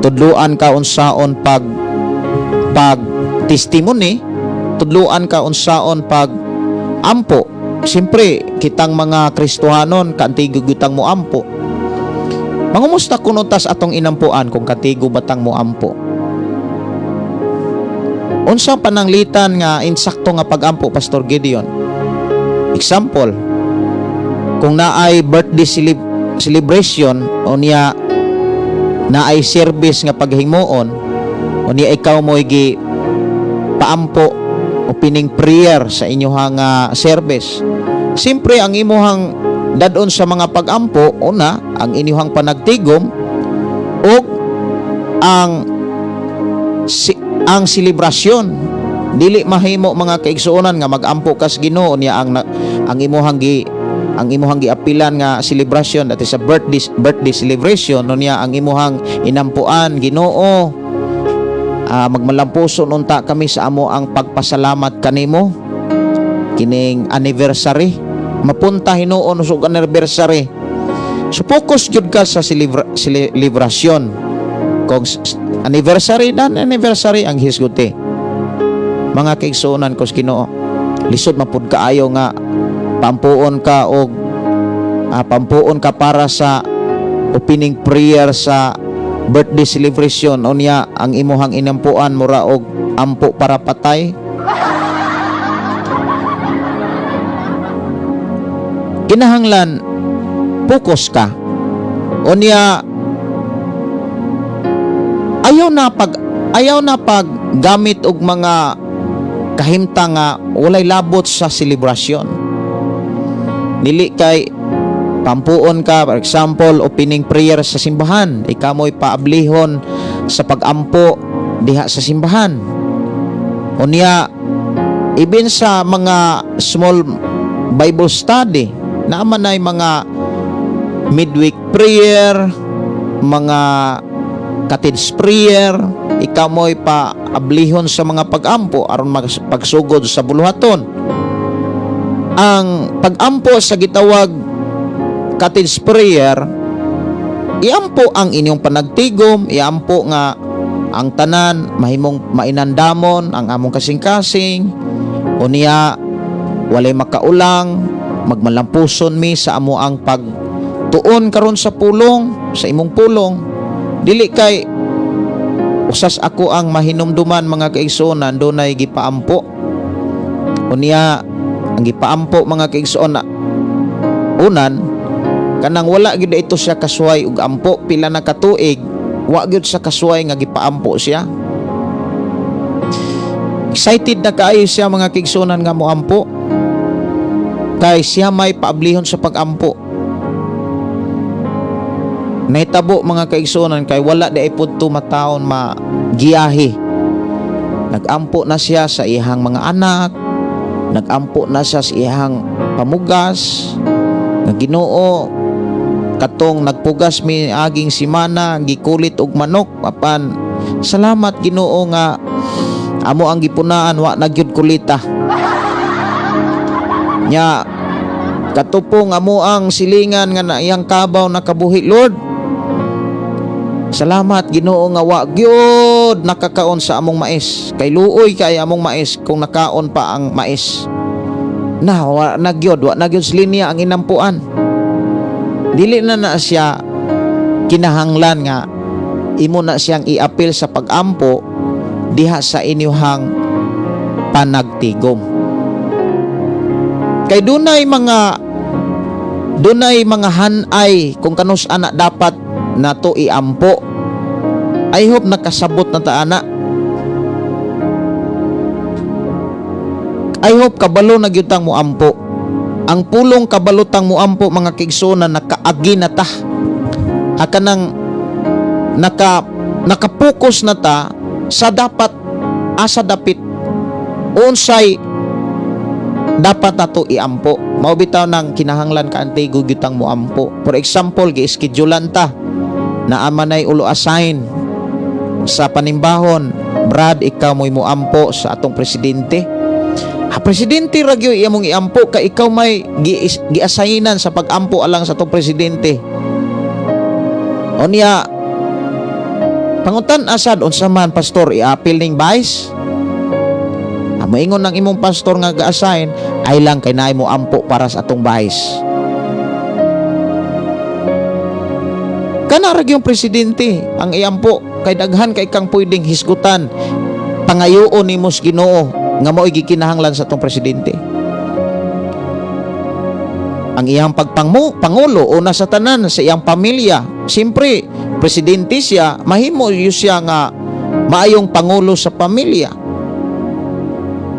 tudluan ka unsaon pag pag testimony, tudluan ka unsaon pag ampo. Siyempre, kitang mga Kristohanon, kaantigo gyud tang moampo. Mangumusta kuno tas atong inampuan kung kantigo batang moampo? Unsa pananglitan nga insakto nga pagampo, Pastor Gideon? Example, kung naay birthday celebration unya naay service nga paghimuon, unya ikaw mo gi paampo, opening prayer sa inyuhang service. Siyempre, ang imuhang dadon sa mga pagampo, una, ang inyuhang panagtigom ug ang selebrasyon. Dili mahimo, mga kaigsuonan, nga magampo kas Ginoo niya ang imuhang giapilan nga celebration, that is a birthday celebration, no, niya ang imuhang inampuan, "Ginoo, magmalampuson unta kami sa amo ang pagpasalamat kanimo kining anniversary." Mapunta hinuon usog anniversary, so focus jud ka sa celebration. Kung anniversary dan anniversary ang hisguti, mga kaigsuonan ko sa Ginoo. Lisod mapud kaayo nga pampuon ka og pampuon ka para sa opening prayer sa birthday celebration, unya ang imuhang inampuan mura og ampo para patay. Kinahanglan focus ka. Unya ayaw na pag gamit og mga kahimtang nga walay labot sa selebrasyon. Dili kay pampuon ka, for example, opening prayer sa simbahan, ikaw mo'y paablihon sa pagampo diha sa simbahan. Unya even sa mga small Bible study, naa man ay mga midweek prayer, mga cottage prayer, ikaw mo'y paablihon sa mga pag-ampo aron pagsugod sa buluhaton. Ang pag-ampo sa gitawag cottage prayer, iampo ang inyong panagtigom, iampo nga ang tanan mahimong mainandamon ang among kasing-kasing, unya walay makaulang, magmalampuson mi sa amo ang pagtuon karon sa pulong, sa imong pulong. Dili kay usas ako ang mahinumduman, mga kaigsuonan, dunay gipaampo. Unya ang gipaampo, mga kaigsuon, unan kanang wala gyud ito siya kasuway og ampo. Pila na katuig wa gyud sa kasuway nga gipaampo siya. Excited na kaayo siya, mga kaigsuonan, nga moampo kay siya may paablihon sa pagampo. Nahitabo, mga kaigsuonan, kay wala di ay pudto matawon magiyahi. Nagampo na siya sa iyang mga anak, nagampo na siya sa iyang pamugas nga, "Ginoo, katong nagpugas mi aging simana, gikulit og manok, apan salamat Ginoo nga amo ang gipunaan wa na gyud kulita." Nya katupong amo ang silingan nga na iyang kabaw nakabuhi, "Lord, salamat Ginoo nga wa gyud nakakaon sa among mais kay luoy kay among mais kung nakaon pa ang mais." Na wa na gyud sa linya ang inampuan. Dili na na siya kinahanglan nga imo na siyang iapil sa pagampo diha sa inyuhang panagtigom kay dunay mga hanay kung kanus ana dapat nato iampo. I hope nakasabot na ta ana. I hope kabalo na gyud tang moampo. Ang pulong kabalutang muampo, mga kaigsuonan, nakaagi na ta. Akanang nakapokus na ta sa dapat, asa dapit, unsay dapat nato iampo. Mao bitaw nang kinahanglan kaantigo gyud tang moampo. For example, gi-schedulean ta na amanay ulo assign sa panimbahon, "Brad, ikaw mo'y moampo sa atong presidente." Ha, presidente ra gyud imong iampo kay ikaw may gi-assignan sa pag-ampo alang sa atong presidente. Unya pangutan asad, "Unsa man, pastor, i-apil ning vice?" Ah, moingon ng imong pastor nga ga-assign, "Ay lang kay naay mo ampo para sa atong vice." Kana ra gyud presidente ang iampo kay daghan kay kang pwedeng hisgutan, pangayoon nimo sa Ginoo nga mao'y gikinahanglan sa atong presidente. Ang iyang pagpangmu pangulo, una sa tanan sa iyang pamilya. Siyempre, presidente siya, mahimo yun siya nga maayong pangulo sa pamilya.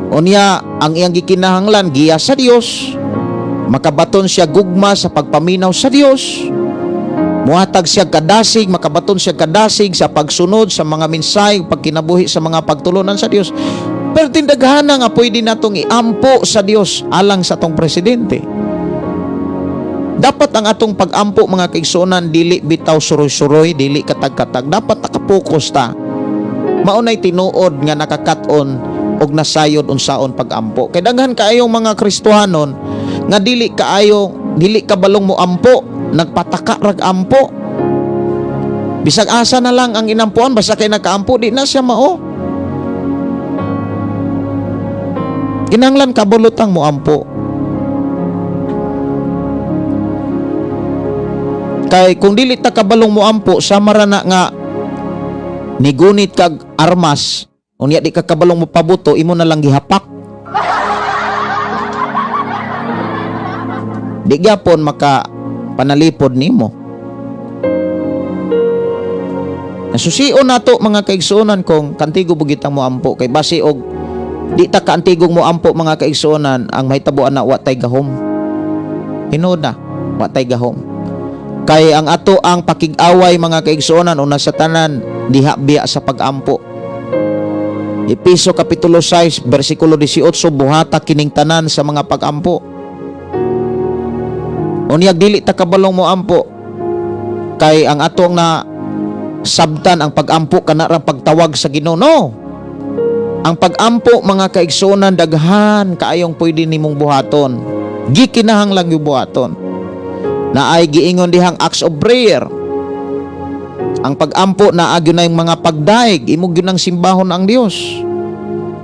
Unya, ang iyang gikinahanglan, giya sa Dios, makabaton siya gugma sa pagpaminaw sa Dios, muhatag siya kadasig, makabaton siya kadasig sa pagsunod sa mga mensahe, pagkinabuhi sa mga pagtulunan sa Dios. Pero tindaghana nga pwede natong iampo sa Dios alang sa atong presidente. Dapat ang atong pag-ampo, mga kaigsuonan, dili bitaw suroy-suroy, dili katag-katag. Dapat nakapokus ta. Maunay tinuod nga nakakat-on og nasayod unsaon pag-ampo. Kay daghan kaayong mga Kristohanon nga dili kaayo, dili kabalong mo ampo, nagpataka rag ampo. Bisag asa na lang ang inampuan, basta kay nakaampo, di na siya mao. Kinahanglan kabulutang mo ampo. Kay kung dili ta kabalong mo ampo, sama ra na nga nigunit kag armas, unya di ka kabalong mo pabuto, imo na lang gihapak. Di gyapon maka panalipod nimo. Nasusion nato, mga kaigsuonan, kung kantigo bugitang mo ampo, kay basi og di ta kaantigong mo ampo, mga kaigsuonan, ang mahitabo ana, wa tay gahom. Tinuod na, wa tay gahom. Kay ang ato ang pakig-away, mga kaigsuonan, una sa tanan, diha biya sa pag-ampo. Epeso Kapitulo 6 versikulo 18, buhata kining tanan sa mga pag-ampo. Unyag dili ta kabalong mo ampo kay ang atong na sabtan ang pag-ampo kana ra pagtawag sa Ginoo. No. Ang pag-ampo, mga kaigsuonan, daghan kaayong pwede nimong buhaton. Gikinahanglan yung buhaton. Naay giingon dihang acts of prayer. Ang pag-ampo naa gyud na yung mga pagdaig, imo gyud nang simbahon ang Dios.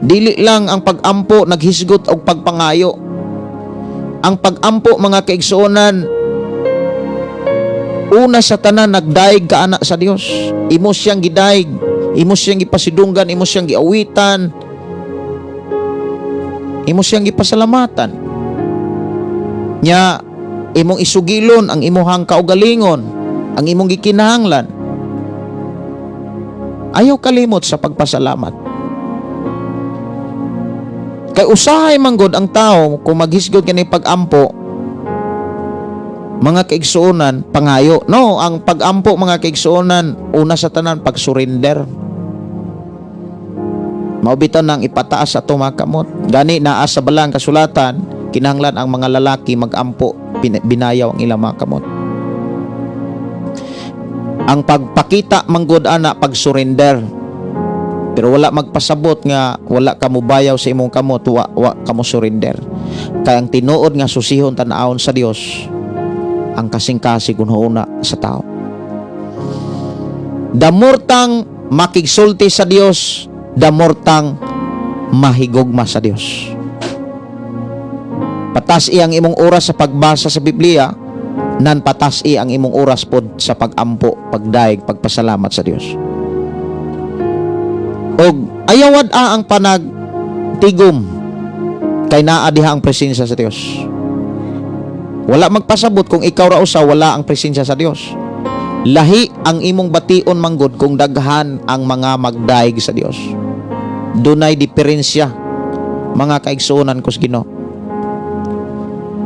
Dili lang ang pag-ampo naghisgot og pagpangayo. Ang pag-ampo, mga kaigsuonan, una sa tanan nagdaig ka ana sa Dios. Imo siyang gidaig, imo siyang gipasidunggan, imo siyang giawitan, imo siyang gipasalamatan. Nya imong isugilon ang imuhang kaugalingon, ang imong gikinahanglan. Ayaw kalimot sa pagpasalamat. Kay usahay manggod ang tao kung maghisgot kani pag-ampo, mga kaigsuonan, pangayo. No, ang pag-ampo, mga kaigsuonan, una sa tanan pag-surrender. Mao bitaw nang ipataas ato mga kamot. Gani naa sa balang kasulatan, kinahanglan ang mga lalaki mag-ampo, binayaw ang ilang mga kamot. Ang pagpakita manggod ana pag-surrender. Pero wala magpasabot nga wala ka mobayaw sa imong kamot, wa ka mo surrender. Kay ang tinuod nga susihon tan-awon sa Dios ang kasing-kasing una sa tao. Damortang makigsulti sa Dios, damortang mahigugma sa Dios. Patas ang imong oras sa pagbasa sa Biblia, nan patas ang imong oras pod sa pag-ampo, pagdaig, pagpasalamat sa Dios. Og ayawad a ang panagtigom kay naa diha ang presensya sa Dios. Wala magpasabot kung ikaw ra usa wala ang presensya sa Dios. Lahi ang imong bation manggod kung daghan ang mga magdaig sa Dios. Dunay diferensya, mga kaigsuonan ko sa Ginoo.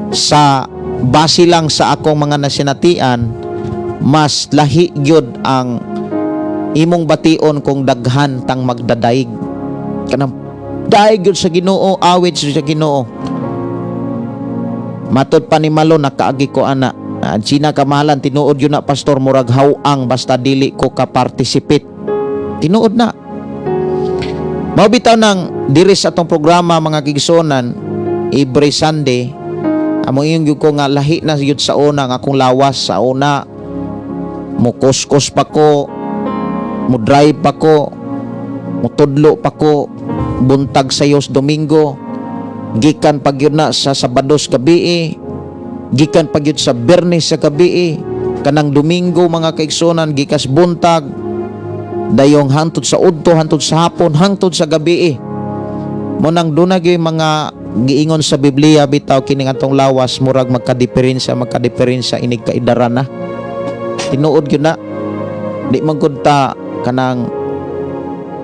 Sa base lang sa akong mga nasinatian, mas lahi gyud ang imong bation kung daghan tang magdadayeg, kanang daig gyud sa Ginoo, awit sa Ginoo. Matod pa ni Malo, nakaagi ko ana. Ah, Gina kamahalan, tinuod yun na, pastor, murag hawang basta dili ko ka participate. Tinuod na. Mao bitaw nang diri sa atong programa, mga kaigsuonan, every Sunday, amo yung gyud ko nga lahi na gyud sa una nga akong lawas. Sa una, mo kuskos pa ko, mo drive pa ko, mutudlo pa ko buntag sa Domingo, gikan pa gyud na sa Sabados gabi, gikan pa gyud sa Biyernes sa gabi, kanang Domingo, mga kaigsuonan, gikas buntag dayong hangtod sa udto, hangtod sa hapon, hangtod sa gabi. Mo nang duna gyud mga giingon sa Biblia bitaw kining atong lawas, murag magkadiferensya, magkadiferensya inig kaidaran na. Tinuod gyud na, di man gud ta kanang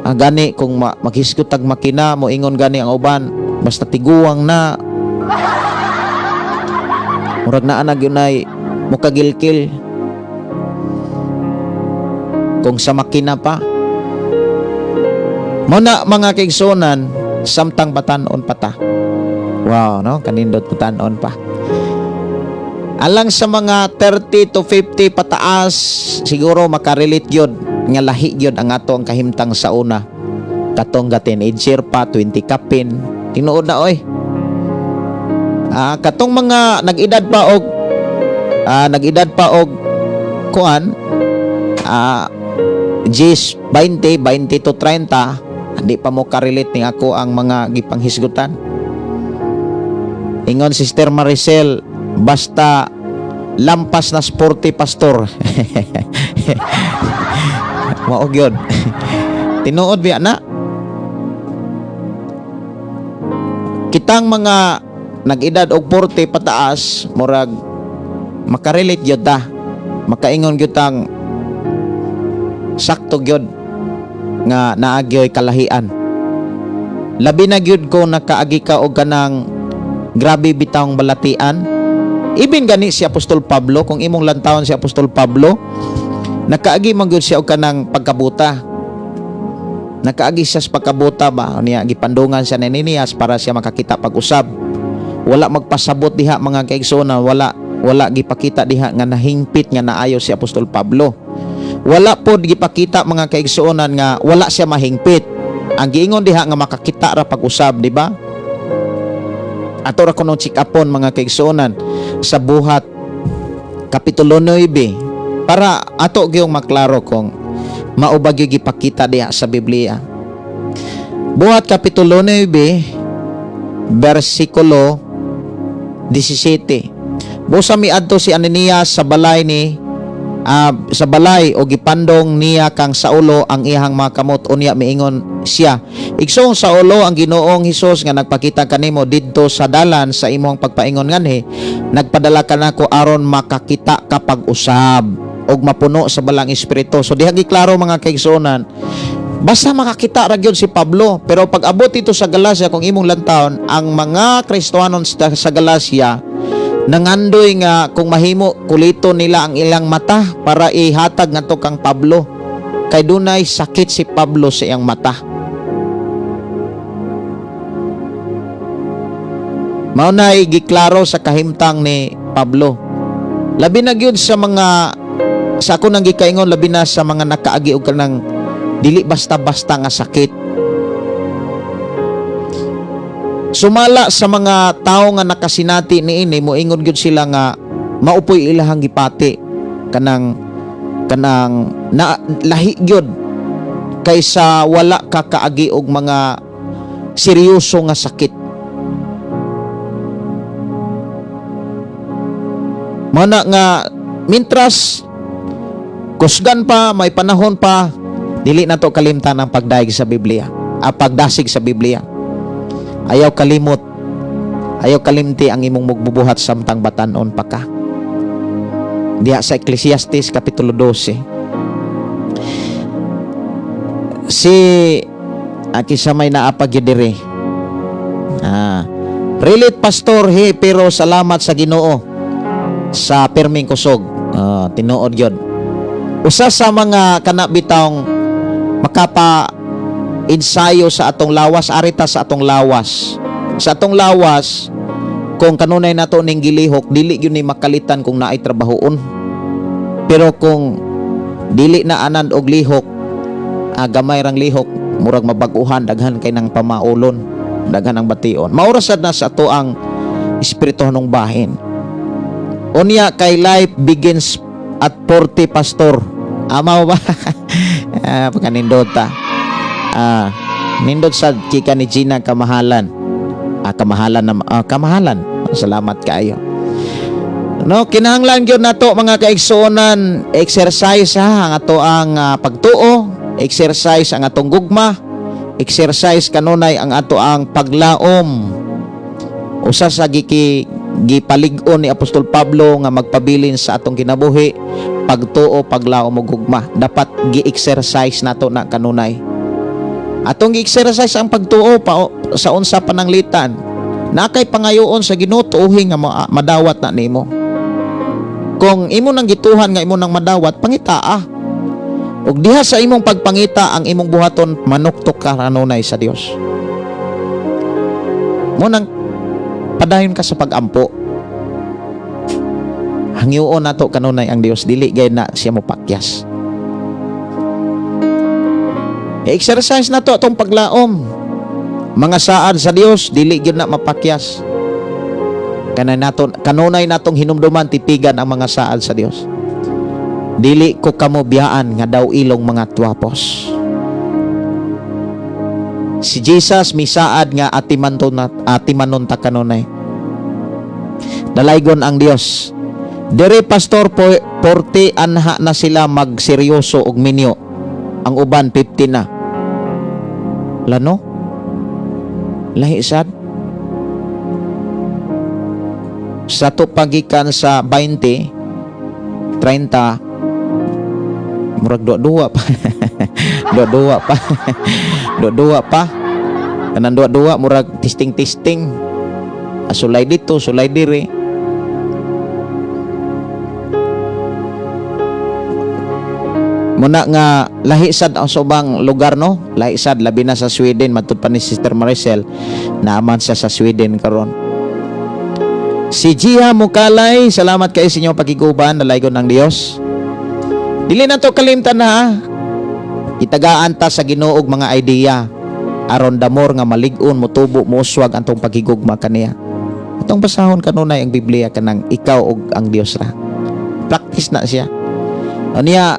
gani kung maghisgot tag makina, mo ingon gani ang uban, basta tiguang na, murag naa na gyud nay mukagilkil kung sa makina pa. Mo na, mga kaigsuonan, samtang batan-on pa ta. Wow, no, kanindot, batan-on pa. Alang sa mga 30 to 50 pataas, siguro makarelate gyud nga lahi gyud ang ato ang kahimtang sa una, katong ga teenager pa, 20 kapin. Tinuod na oy. Katong mga nag-edad pa og kuan 10, 20, 20 to 30, hindi pa mo karelate ni ako ang mga gipanghisgutan. Ingon Sister Maricel, basta lampas na 40, pastor. Mao gyud. Tinuod biya na. Kitang mga nag-edad og 40 pataas, murag makarelate gyud ta. Makaingon gyud tang sakto gyud nga naa gyoy kalahian. Labi na gyud ko nakaagi ka og kanang grabe bitawng balatian. Ibin gani si Apostol Pablo, kung imong lantawon si Apostol Pablo, nakaagi man gyud siya og kanang pagkabuta. Nakaagi siya sa pagkabuta ba niya, gipandungan siya ni Ananias para siya makakita pag-usab. Wala magpasabot diha, mga kaigsoona, wala wala gipakita diha nga nahingpit nga naayo si Apostol Pablo. Wala pod gipakita, mga kaigsuonan, nga wala siya mahingpit. Ang giingon diha nga makakita ra pag-usab, di ba? Ato ra kuno check upon, mga kaigsuonan, sa Buhat Kapitulo 9 para ato gyung maklaro kung mao ba gyud gipakita diha sa Biblia. Buhat Kapitulo 9 bersikulo 17. Busa miadto si Ananias sa balay o gipandong niya kang Saulo ang iyang mga kamot. Unya miingon siya, "Igsoong Saulo, ang Ginoong Hesus nga nagpakita kanimo didto sa dalan sa imong pagpaingon nganhi, nagpadala kanako aron makakita ka pag-usab og mapuno sa Balaang Espiritu." So diha giklaro, mga kaigsuonan, basta makakita ra gyud si Pablo. Pero pag abot dito sa Galacia, kung imong lantawon, ang mga Kristohanon sa Galacia nangandoy nga kung mahimo kulito nila ang ilang mata para ihatag ngadto kang Pablo kay dunay sakit si Pablo sa iyang mata. Mao na giklaro sa kahimtang ni Pablo. Labi na gyud sa mga, sa ako nang gikaingon, labi na sa mga nakaagi og kanang dili basta-basta nga sakit. Sumala sa mga tao nga nakasinati niini, moingon gyud sila nga maupoy ilahang gipati, kanang kanang na lahi gyud kaysa wala ka kaagi og mga seryoso nga sakit. Mao na nga mintras kusgan pa, may panahon pa, dili na to kalimtan ang pagdayeg sa Biblia, ang pagdasig sa Biblia. Ayaw kalimot, ayaw kalimti ang imong mugbubuhat samtang batanon pa ka. Diha sa Ecclesiastes Kapitulo 12. Si aki sa may naa pa gyud diri. Relate, Pastor, he, pero salamat sa Ginoo sa perming kusog. Ah, tinuod gyud. Usa sa mga kana bitawng makapa ensayo sa atong lawas, arita sa atong lawas. Sa atong lawas, kung kanunay nato ning gilihok, dili gyud ni makalitan kung naay trabahoon. Pero kung dili na anad og lihok, gamay rang lihok, murag mabag-uhan, daghan kay nang pamaulon, daghan ang bation. Mao ra sad na sa ato ang espirituhanong bahin. Unya kay life begins at 40, Pastor. Ama ba? Pagkanindota. Nindot sa chika ni Gina Kamahalan. Kamahalan na, kamahalan. Salamat kaayo. No, kinahanglan gyud nato, mga kaigsuonan, exercise ha ang ato ang pagtuo, exercise ang atong gugma, exercise kanunay ang ato ang paglaom. Usa sa gipalig-on ni Apostol Pablo nga magpabilin sa atong kinabuhi, pagtuo, paglaom ug gugma. Dapat gi-exercise nato na kanunay. Atong gi-exercise ang pagtuo pa sa unsa pananglitan. Na kay pangayoon sa Ginoo, tuohi nga madawat na nimo. Kung imo nang gituhan nga imo nang madawat, pangitaa. Ug diha sa imong pagpangita, ang imong buhaton, manuktok ka kanunay sa Dios. Mo nang padayon ka sa pagampo. Hangyoon nato kanunay ang Dios, dili gay na siya mopakyas. I-exercise nato atong paglaom. Mga saad sa Dios, dili gyud na mapakyas. Kanay nato kanunay natong hinumduman, tipigan ang mga saad sa Dios. Dili ko kamo biyaan nga daw ilong mga twapos. Si Jesus misaad nga atiman to na atimanon ta kanunay. Dalaygon ang Dios. Dere, Pastor, po, 40 anha na sila magseryoso og minyo. Ang uban 50 na. Lano? Lahi sad. Sa to pagikan sa 20, 30, murag duwa-duwa pa. Duwa-duwa pa. Duwa-duwa pa. Kanang duwa-duwa, murag testing-testing. Sulay dito, sulay diri. Muna nga lahi sad ang sobang lugar, no? Lahi sad, labi na sa Sweden, matud pa ni Sister Maricel, naaman siya sa Sweden karon. Si Gia Mukalay, salamat kay sa inyong pakiguban, dalaygon ng Dios. Dili na to kalimtan ha. Itagaan ta sa Ginoo og mga idea aron damor nga malig-on, motubo, mouswag ang tong paghigugma kaniya. Atong basahon kanunay ang Biblia, kanang ikaw ug ang Dios ra. Practice na siya. Unya,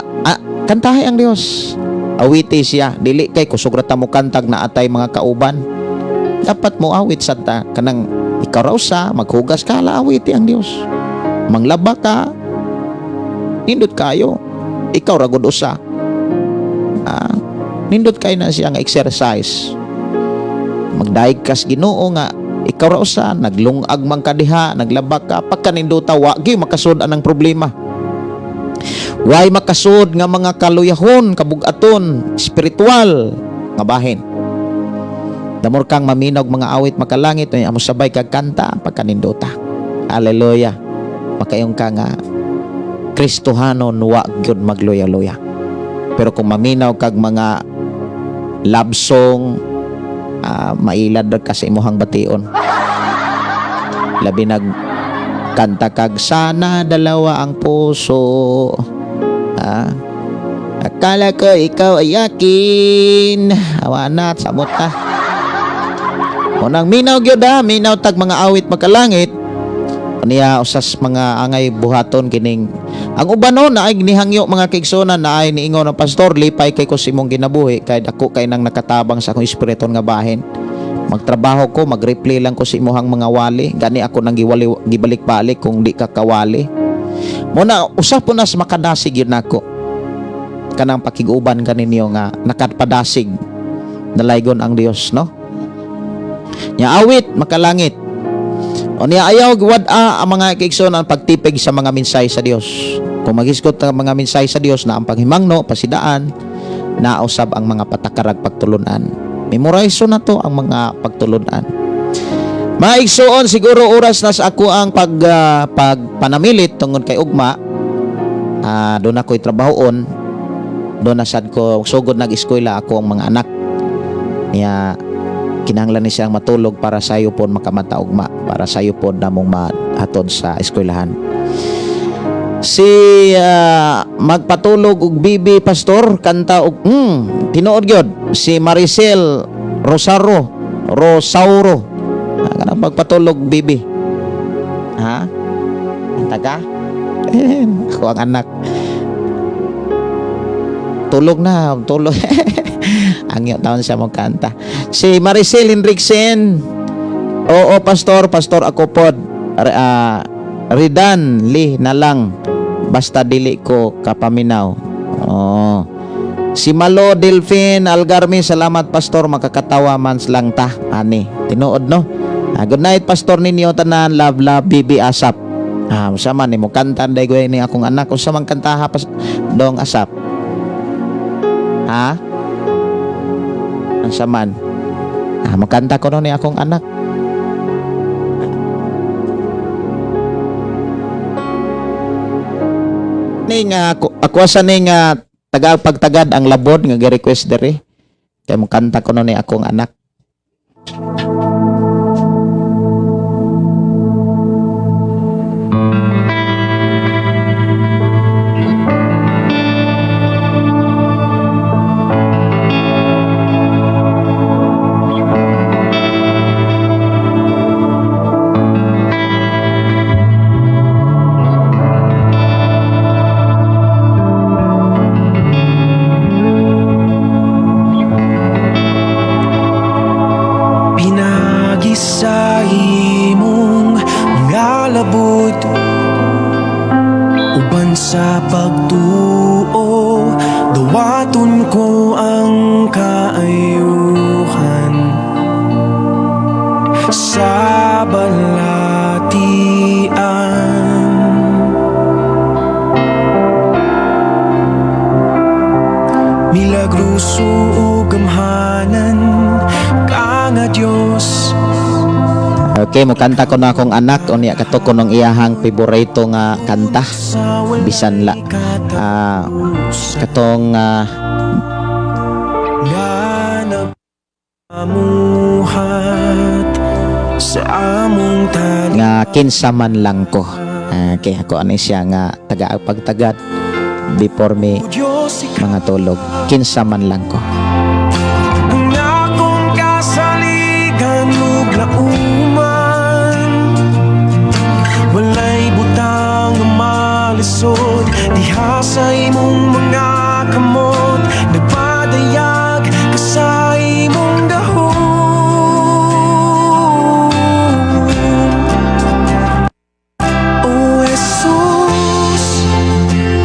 kantahi ang Dios. Awiti siya. Dili kay kusog ra ta mo kantag na atay mga kauban. Dapat mo awit sad ta, kanang ikaw raw sa maghugas ka, la awiti ang Dios. Manglaba ka, nindot kayo. Ikaw ra gud usa. Nindot kay na siya nga exercise. Magdaig kas Ginoo nga ikaw ra usa, naglungag man ka diha, naglaba ka, pagkanindota wa gyud makasud ang problema. Way makasud nga mga kaluyahon, kabugaton, spiritual nga bahin. Damor kang maminog mga awit makalangit, ay amo sabay kag kanta pagkanindota. Hallelujah. Makayon ka nga Kristohanon, wa gyud magluya-luya. Pero kung maminaw kag mga love song, mailad ra ka sa imuhang bation. Labi nag kanta kag "Sana Dalawa ang Puso". Akala ko ikaw ay akin. Awa na, samot na. Unang minaw gyud ha, minaw tag mga awit makalangit. Niya usas mga angay buhaton kining ang uban no na ay nihangyo, mga kaigsuonan, na ay niingon ng "Pastor, lipay kay ko sa imong kinabuhi kay dako kay nang nakatabang sa akong espiritu nga bahin. Magtrabaho ko, mag-reply lang ko sa imuhang mga wali, gani ako nang giwali, gibalik-balik kung di ka kawali." Muna usap po na sa makadasig yun nako kanang pakiguban kaninyo nga nakapadasig. Dalaygon ang Dios, no? Nya awit makalangit. O niya ayaw giwad-a ang mga kaigsoon ang pagtipig sa mga mensahe sa Dios. Kung magisgot ang mga mensahe sa Dios na ang paghimangno, pasidaan, nausab ang mga patakarag pagtulunan. Memorize na to ang mga pagtulunan. Mga igsuon, siguro oras na sa ako ang pagpanamilit tungod kay ugma. Doon ako'y trabahoon. Doon na sad ko sugod nag-eskwela ako ang mga anak. Niya kinahanglan ni siyang matulog para sayo pod makamata ugma, para sayo pod namong mahatod sa eskwelahan. Si magpatulog og bibi, pastor, kanta og tinuod gyud si Maricel Rosaro Rosauro. Kanang magpatulog bibi, ha, kanta ka. Ako ang anak, tulog na tulog. Angyo taon siya mo kanta. Si Maricel Henriksen, oo, pastor, pastor, ako pod. Ridan Li na lang basta dili ko kapaminaw. Oo. Si Malo Delphine Algarmi, salamat, pastor, makakatawa man lang ta ani. Tinuod, no. Good night, pastor ninyo tanan, love love, bibi asap. Usa man nimo kanta day ni akong anak. Usa man kantaha pas dong asap. Ha? Unsa man? Makanta ko no ni akong anak. Ning ako sa ning taga pagtagad ang labod nga gi-request diri. Kay mokanta ko no ni akong anak. Pinagi sa imong mga labod, uban sa pagtuo, dawaton ko ang kaayuhan. Sa balatian, milagroso ug gamhanan ka nga Dios. Okay, mokanta ko na akong anak unya kato ko nung iyahang paborito nga kanta. Sa walay Bisan la. Katong nga nagpamuhat sa among tanan. Nga kinsa man lang ko. Okay, ako ani siya nga taga pagtagad before me Diyos, ikaw mga tulog. Kinsa man lang ko. ang akong kasaligan ug lauman. Walay butang nga malisod diha sa imong mga kamot. Nagpadayag ka sa imong gahom. O Jesus,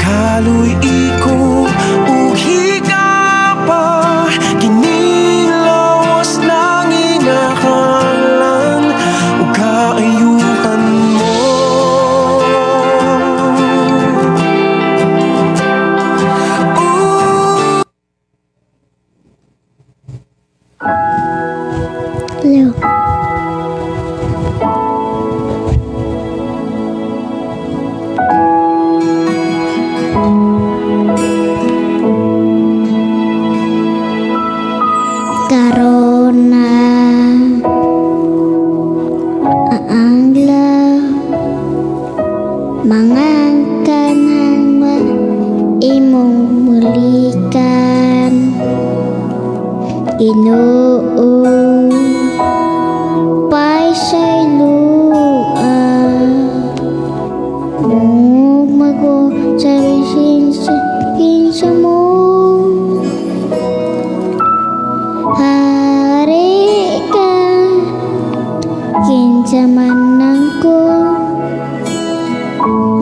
kaluy ko ug higapa, kining lawas lang inakalan ug kaayuhan mo. Ooh. Hello. Karona ang adlaw, mga kanang imong bulikan, Ginoo, pasaylua. Mago sa lisensya kinsa mo hari ka, kinsa man ang ko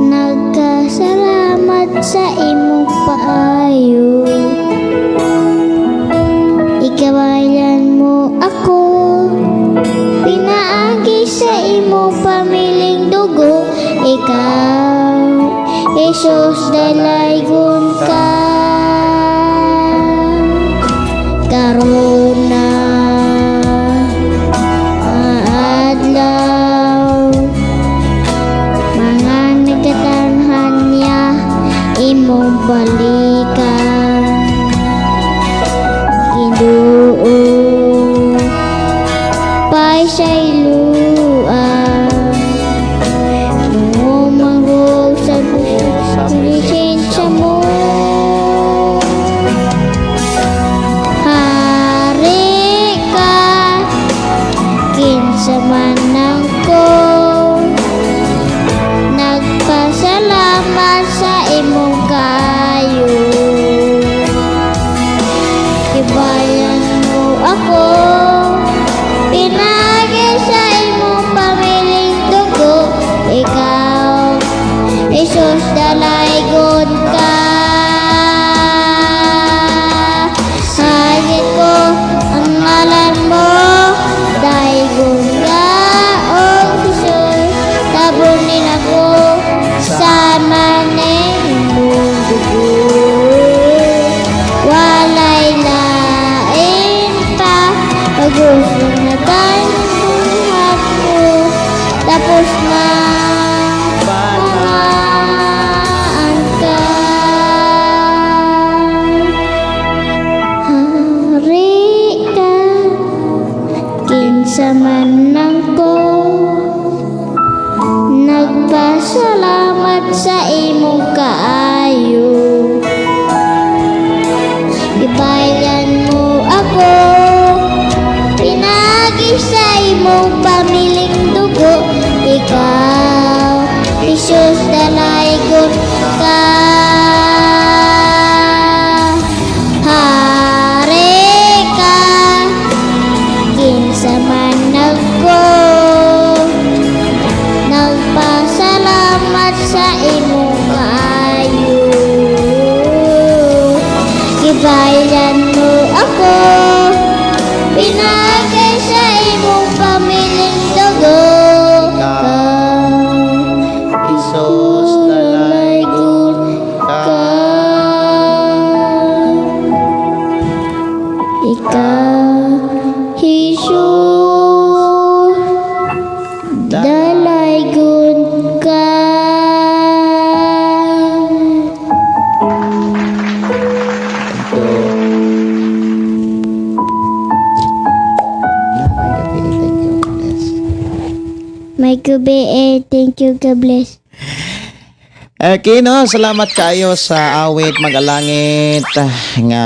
nagkasalamat sa imong paayo. Ikabayan mo ako pinaagi sa imong pamiling dugo. Ikaw, Jesus, dalaygon ka. Karuna adlaw. imong balikan. Ginoo, pasayloa mo manghug sa presensya mo. Hari ka, kinsa man ako, nagpasalamat sa imong kaayo. Gibayan mo ako pinaagi sa imong pamiling dugo. Ikaw, Jesus, dalaygon ka. Hagit ko ang ngalan mo. Daygon ka, O Jesus. Tabunin ako sa imong dugo. Walay lain pa. Pag-gusto na buhat mo. Tapos na pangaan ka. Hari ka, kinsa man ako, nagpasalamat sa imong kaayo. Gibayan mo ako pinaagi sa imong pamiling dugo. Ikaw, Jesus, dalaygon ka. Hari ka, kinsa man ako, nagpasalamat sa imong kaayo. Gibayan mo ako pinaagi sa imong pamiling dugo. Ikaw, Jesus, dalaygon ka. Ikaw, Jesus, dalaygon ka. Thank you. Thank you. Bless. Maayong gabii, thank you, God bless. Okay, no? Salamat kayo sa awit magalangit nga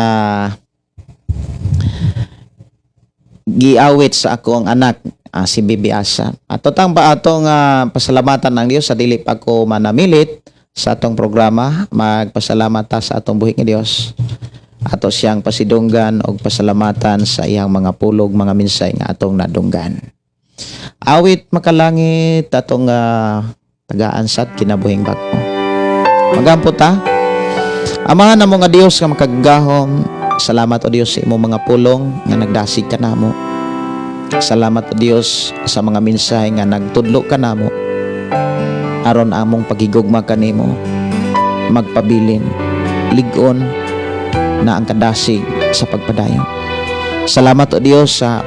giawit sa ako ang anak, si Bibi Asa. Ato tang ba atong pasalamatan ng Dios sa dili pa ko manamilit sa atong programa, magpasalamat ta sa atong buhi nga Dios. Ato siyang pasidunggan og pasalamatan sa iyang mga pulog, mga minsay nga atong nadunggan. Awit makalangit atong tagaan sa kinabuhing bag-o. Magampo ta. Amahan namo nga Dios nga makagagahom, salamat, o Dios, sa imong mga pulong nga nagdasig ka namo. Salamat, o Dios, sa mga mensahe nga nagtudlo ka namo aron among paghigugma kanimo magpabilin, lig-on na ang kadasig sa pagpadayon. Salamat, o Dios, sa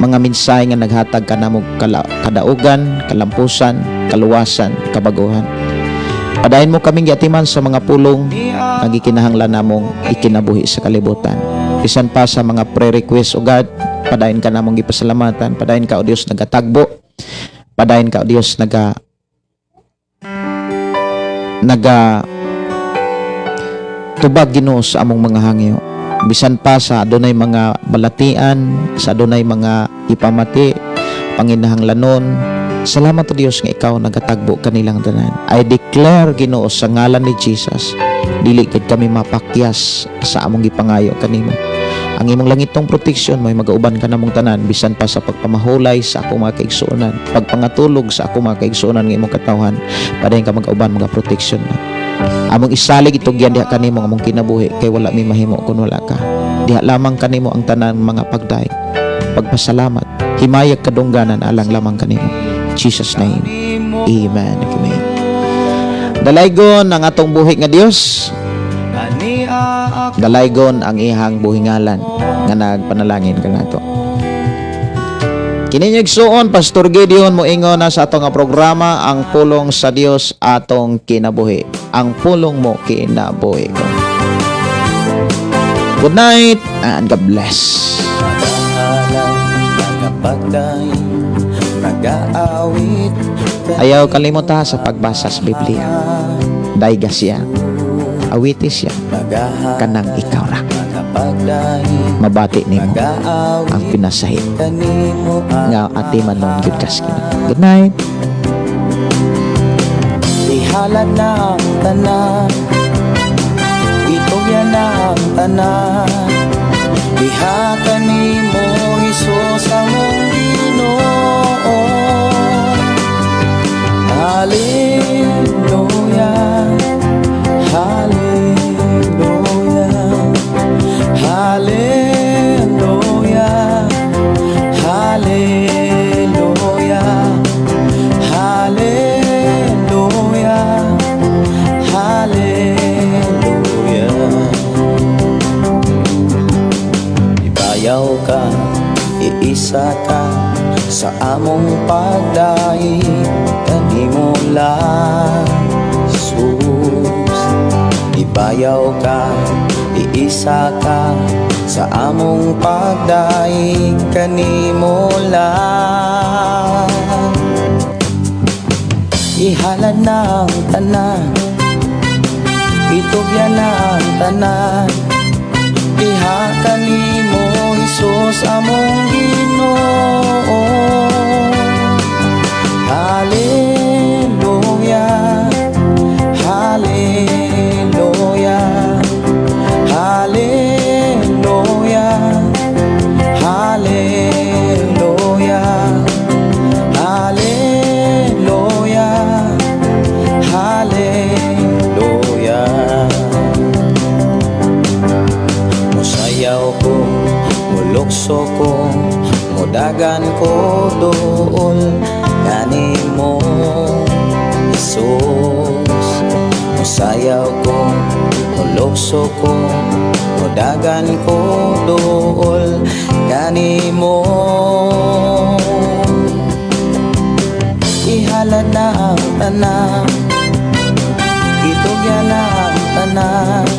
mga mensahe nga naghatag ka namo kadaugan, kalampusan, kaluwasan, kabaguhan. Padayon mo kaming giatiman sa mga pulong nga gikinahanglan namong ikinabuhi sa kalibutan. Bisan pa sa mga pre-request, O God, padayon ka namong gipasalamatan, padayon ka, O Dios, nagatagbo, padayon ka, O Dios, naga naga tubag, Ginoo, sa among mga hangyo. Bisan pa sa adunay mga balatian, sa adunay mga ipamati, panginahanglanon, salamat, O Dios, nga ikaw nagatagbo kanilang tanan. I declare, Ginoo, sa ngalan ni Jesus, dili gid kami mapakyas sa among gipangayo kanimo. Ang imong langitong proteksyon mo'y magauban ka namong tanan bisan pa sa pagpamahulay sa akong mga kaigsuonan, pagpangatulog sa akong mga kaigsuonan nga imong katawhan. Padayon ka magauban, mga proteksyon na. Among isalig itugyan diha kanimo ang among kinabuhi kay wala mi mahimo kun wala ka. Diha lamang kanimo ang tanan mga pagdaig, pagpasalamat, himayag kadungganan alang lamang kanimo. Jesus' name. Amen. Amen. Dalaygon ang atong buhi nga Dios. Dalaygon ang iyang buhingalan nga nagpanalangin kanato. Kini igsuon, Pastor Gideon, moingon na sa atong nga programa, Ang Pulong sa Dios Atong Kinabuhi. Ang pulong mo, kinabuhi ko. Good night and God bless. Nagapagday, nagaawit. Ayaw kalimot ha sa pagbasa sa Biblia. Dayga siya. Awiti siya. Kanang ikaw ra. Nagapagday. Mabati nimo nagaawit ang pinasahit kanimo nga atiman nun gyud kas Ginoo. Good night. Ihalad na ang tanan, itugyan na ang tanan. Diha kanimo, Hesus, among Ginoo. Hallelujah. Hallelujah. Hallelujah. Hallelujah. Hallelujah. Hallelujah. Ibayaw ka, iisa ka sa among pagdaig kanimo lang, Jesus. Ibayaw ka, iisa ka sa among pagdaig kanimo lang. Ihalad na ang tanan, itugyan na ang tanan. Diha kanimo, Hesus, among Ginoo. Hallelujah. Hallelujah. Hallelujah. Hallelujah. Hallelujah. Hallelujah. Musayaw ko, mulukso ko, mudagan ko duol kanimo, Jesus. Musayaw ko, mulukso ko, mudagan ko duol kanimo. Ihalad na ang tanan, itugyan na ang tanan.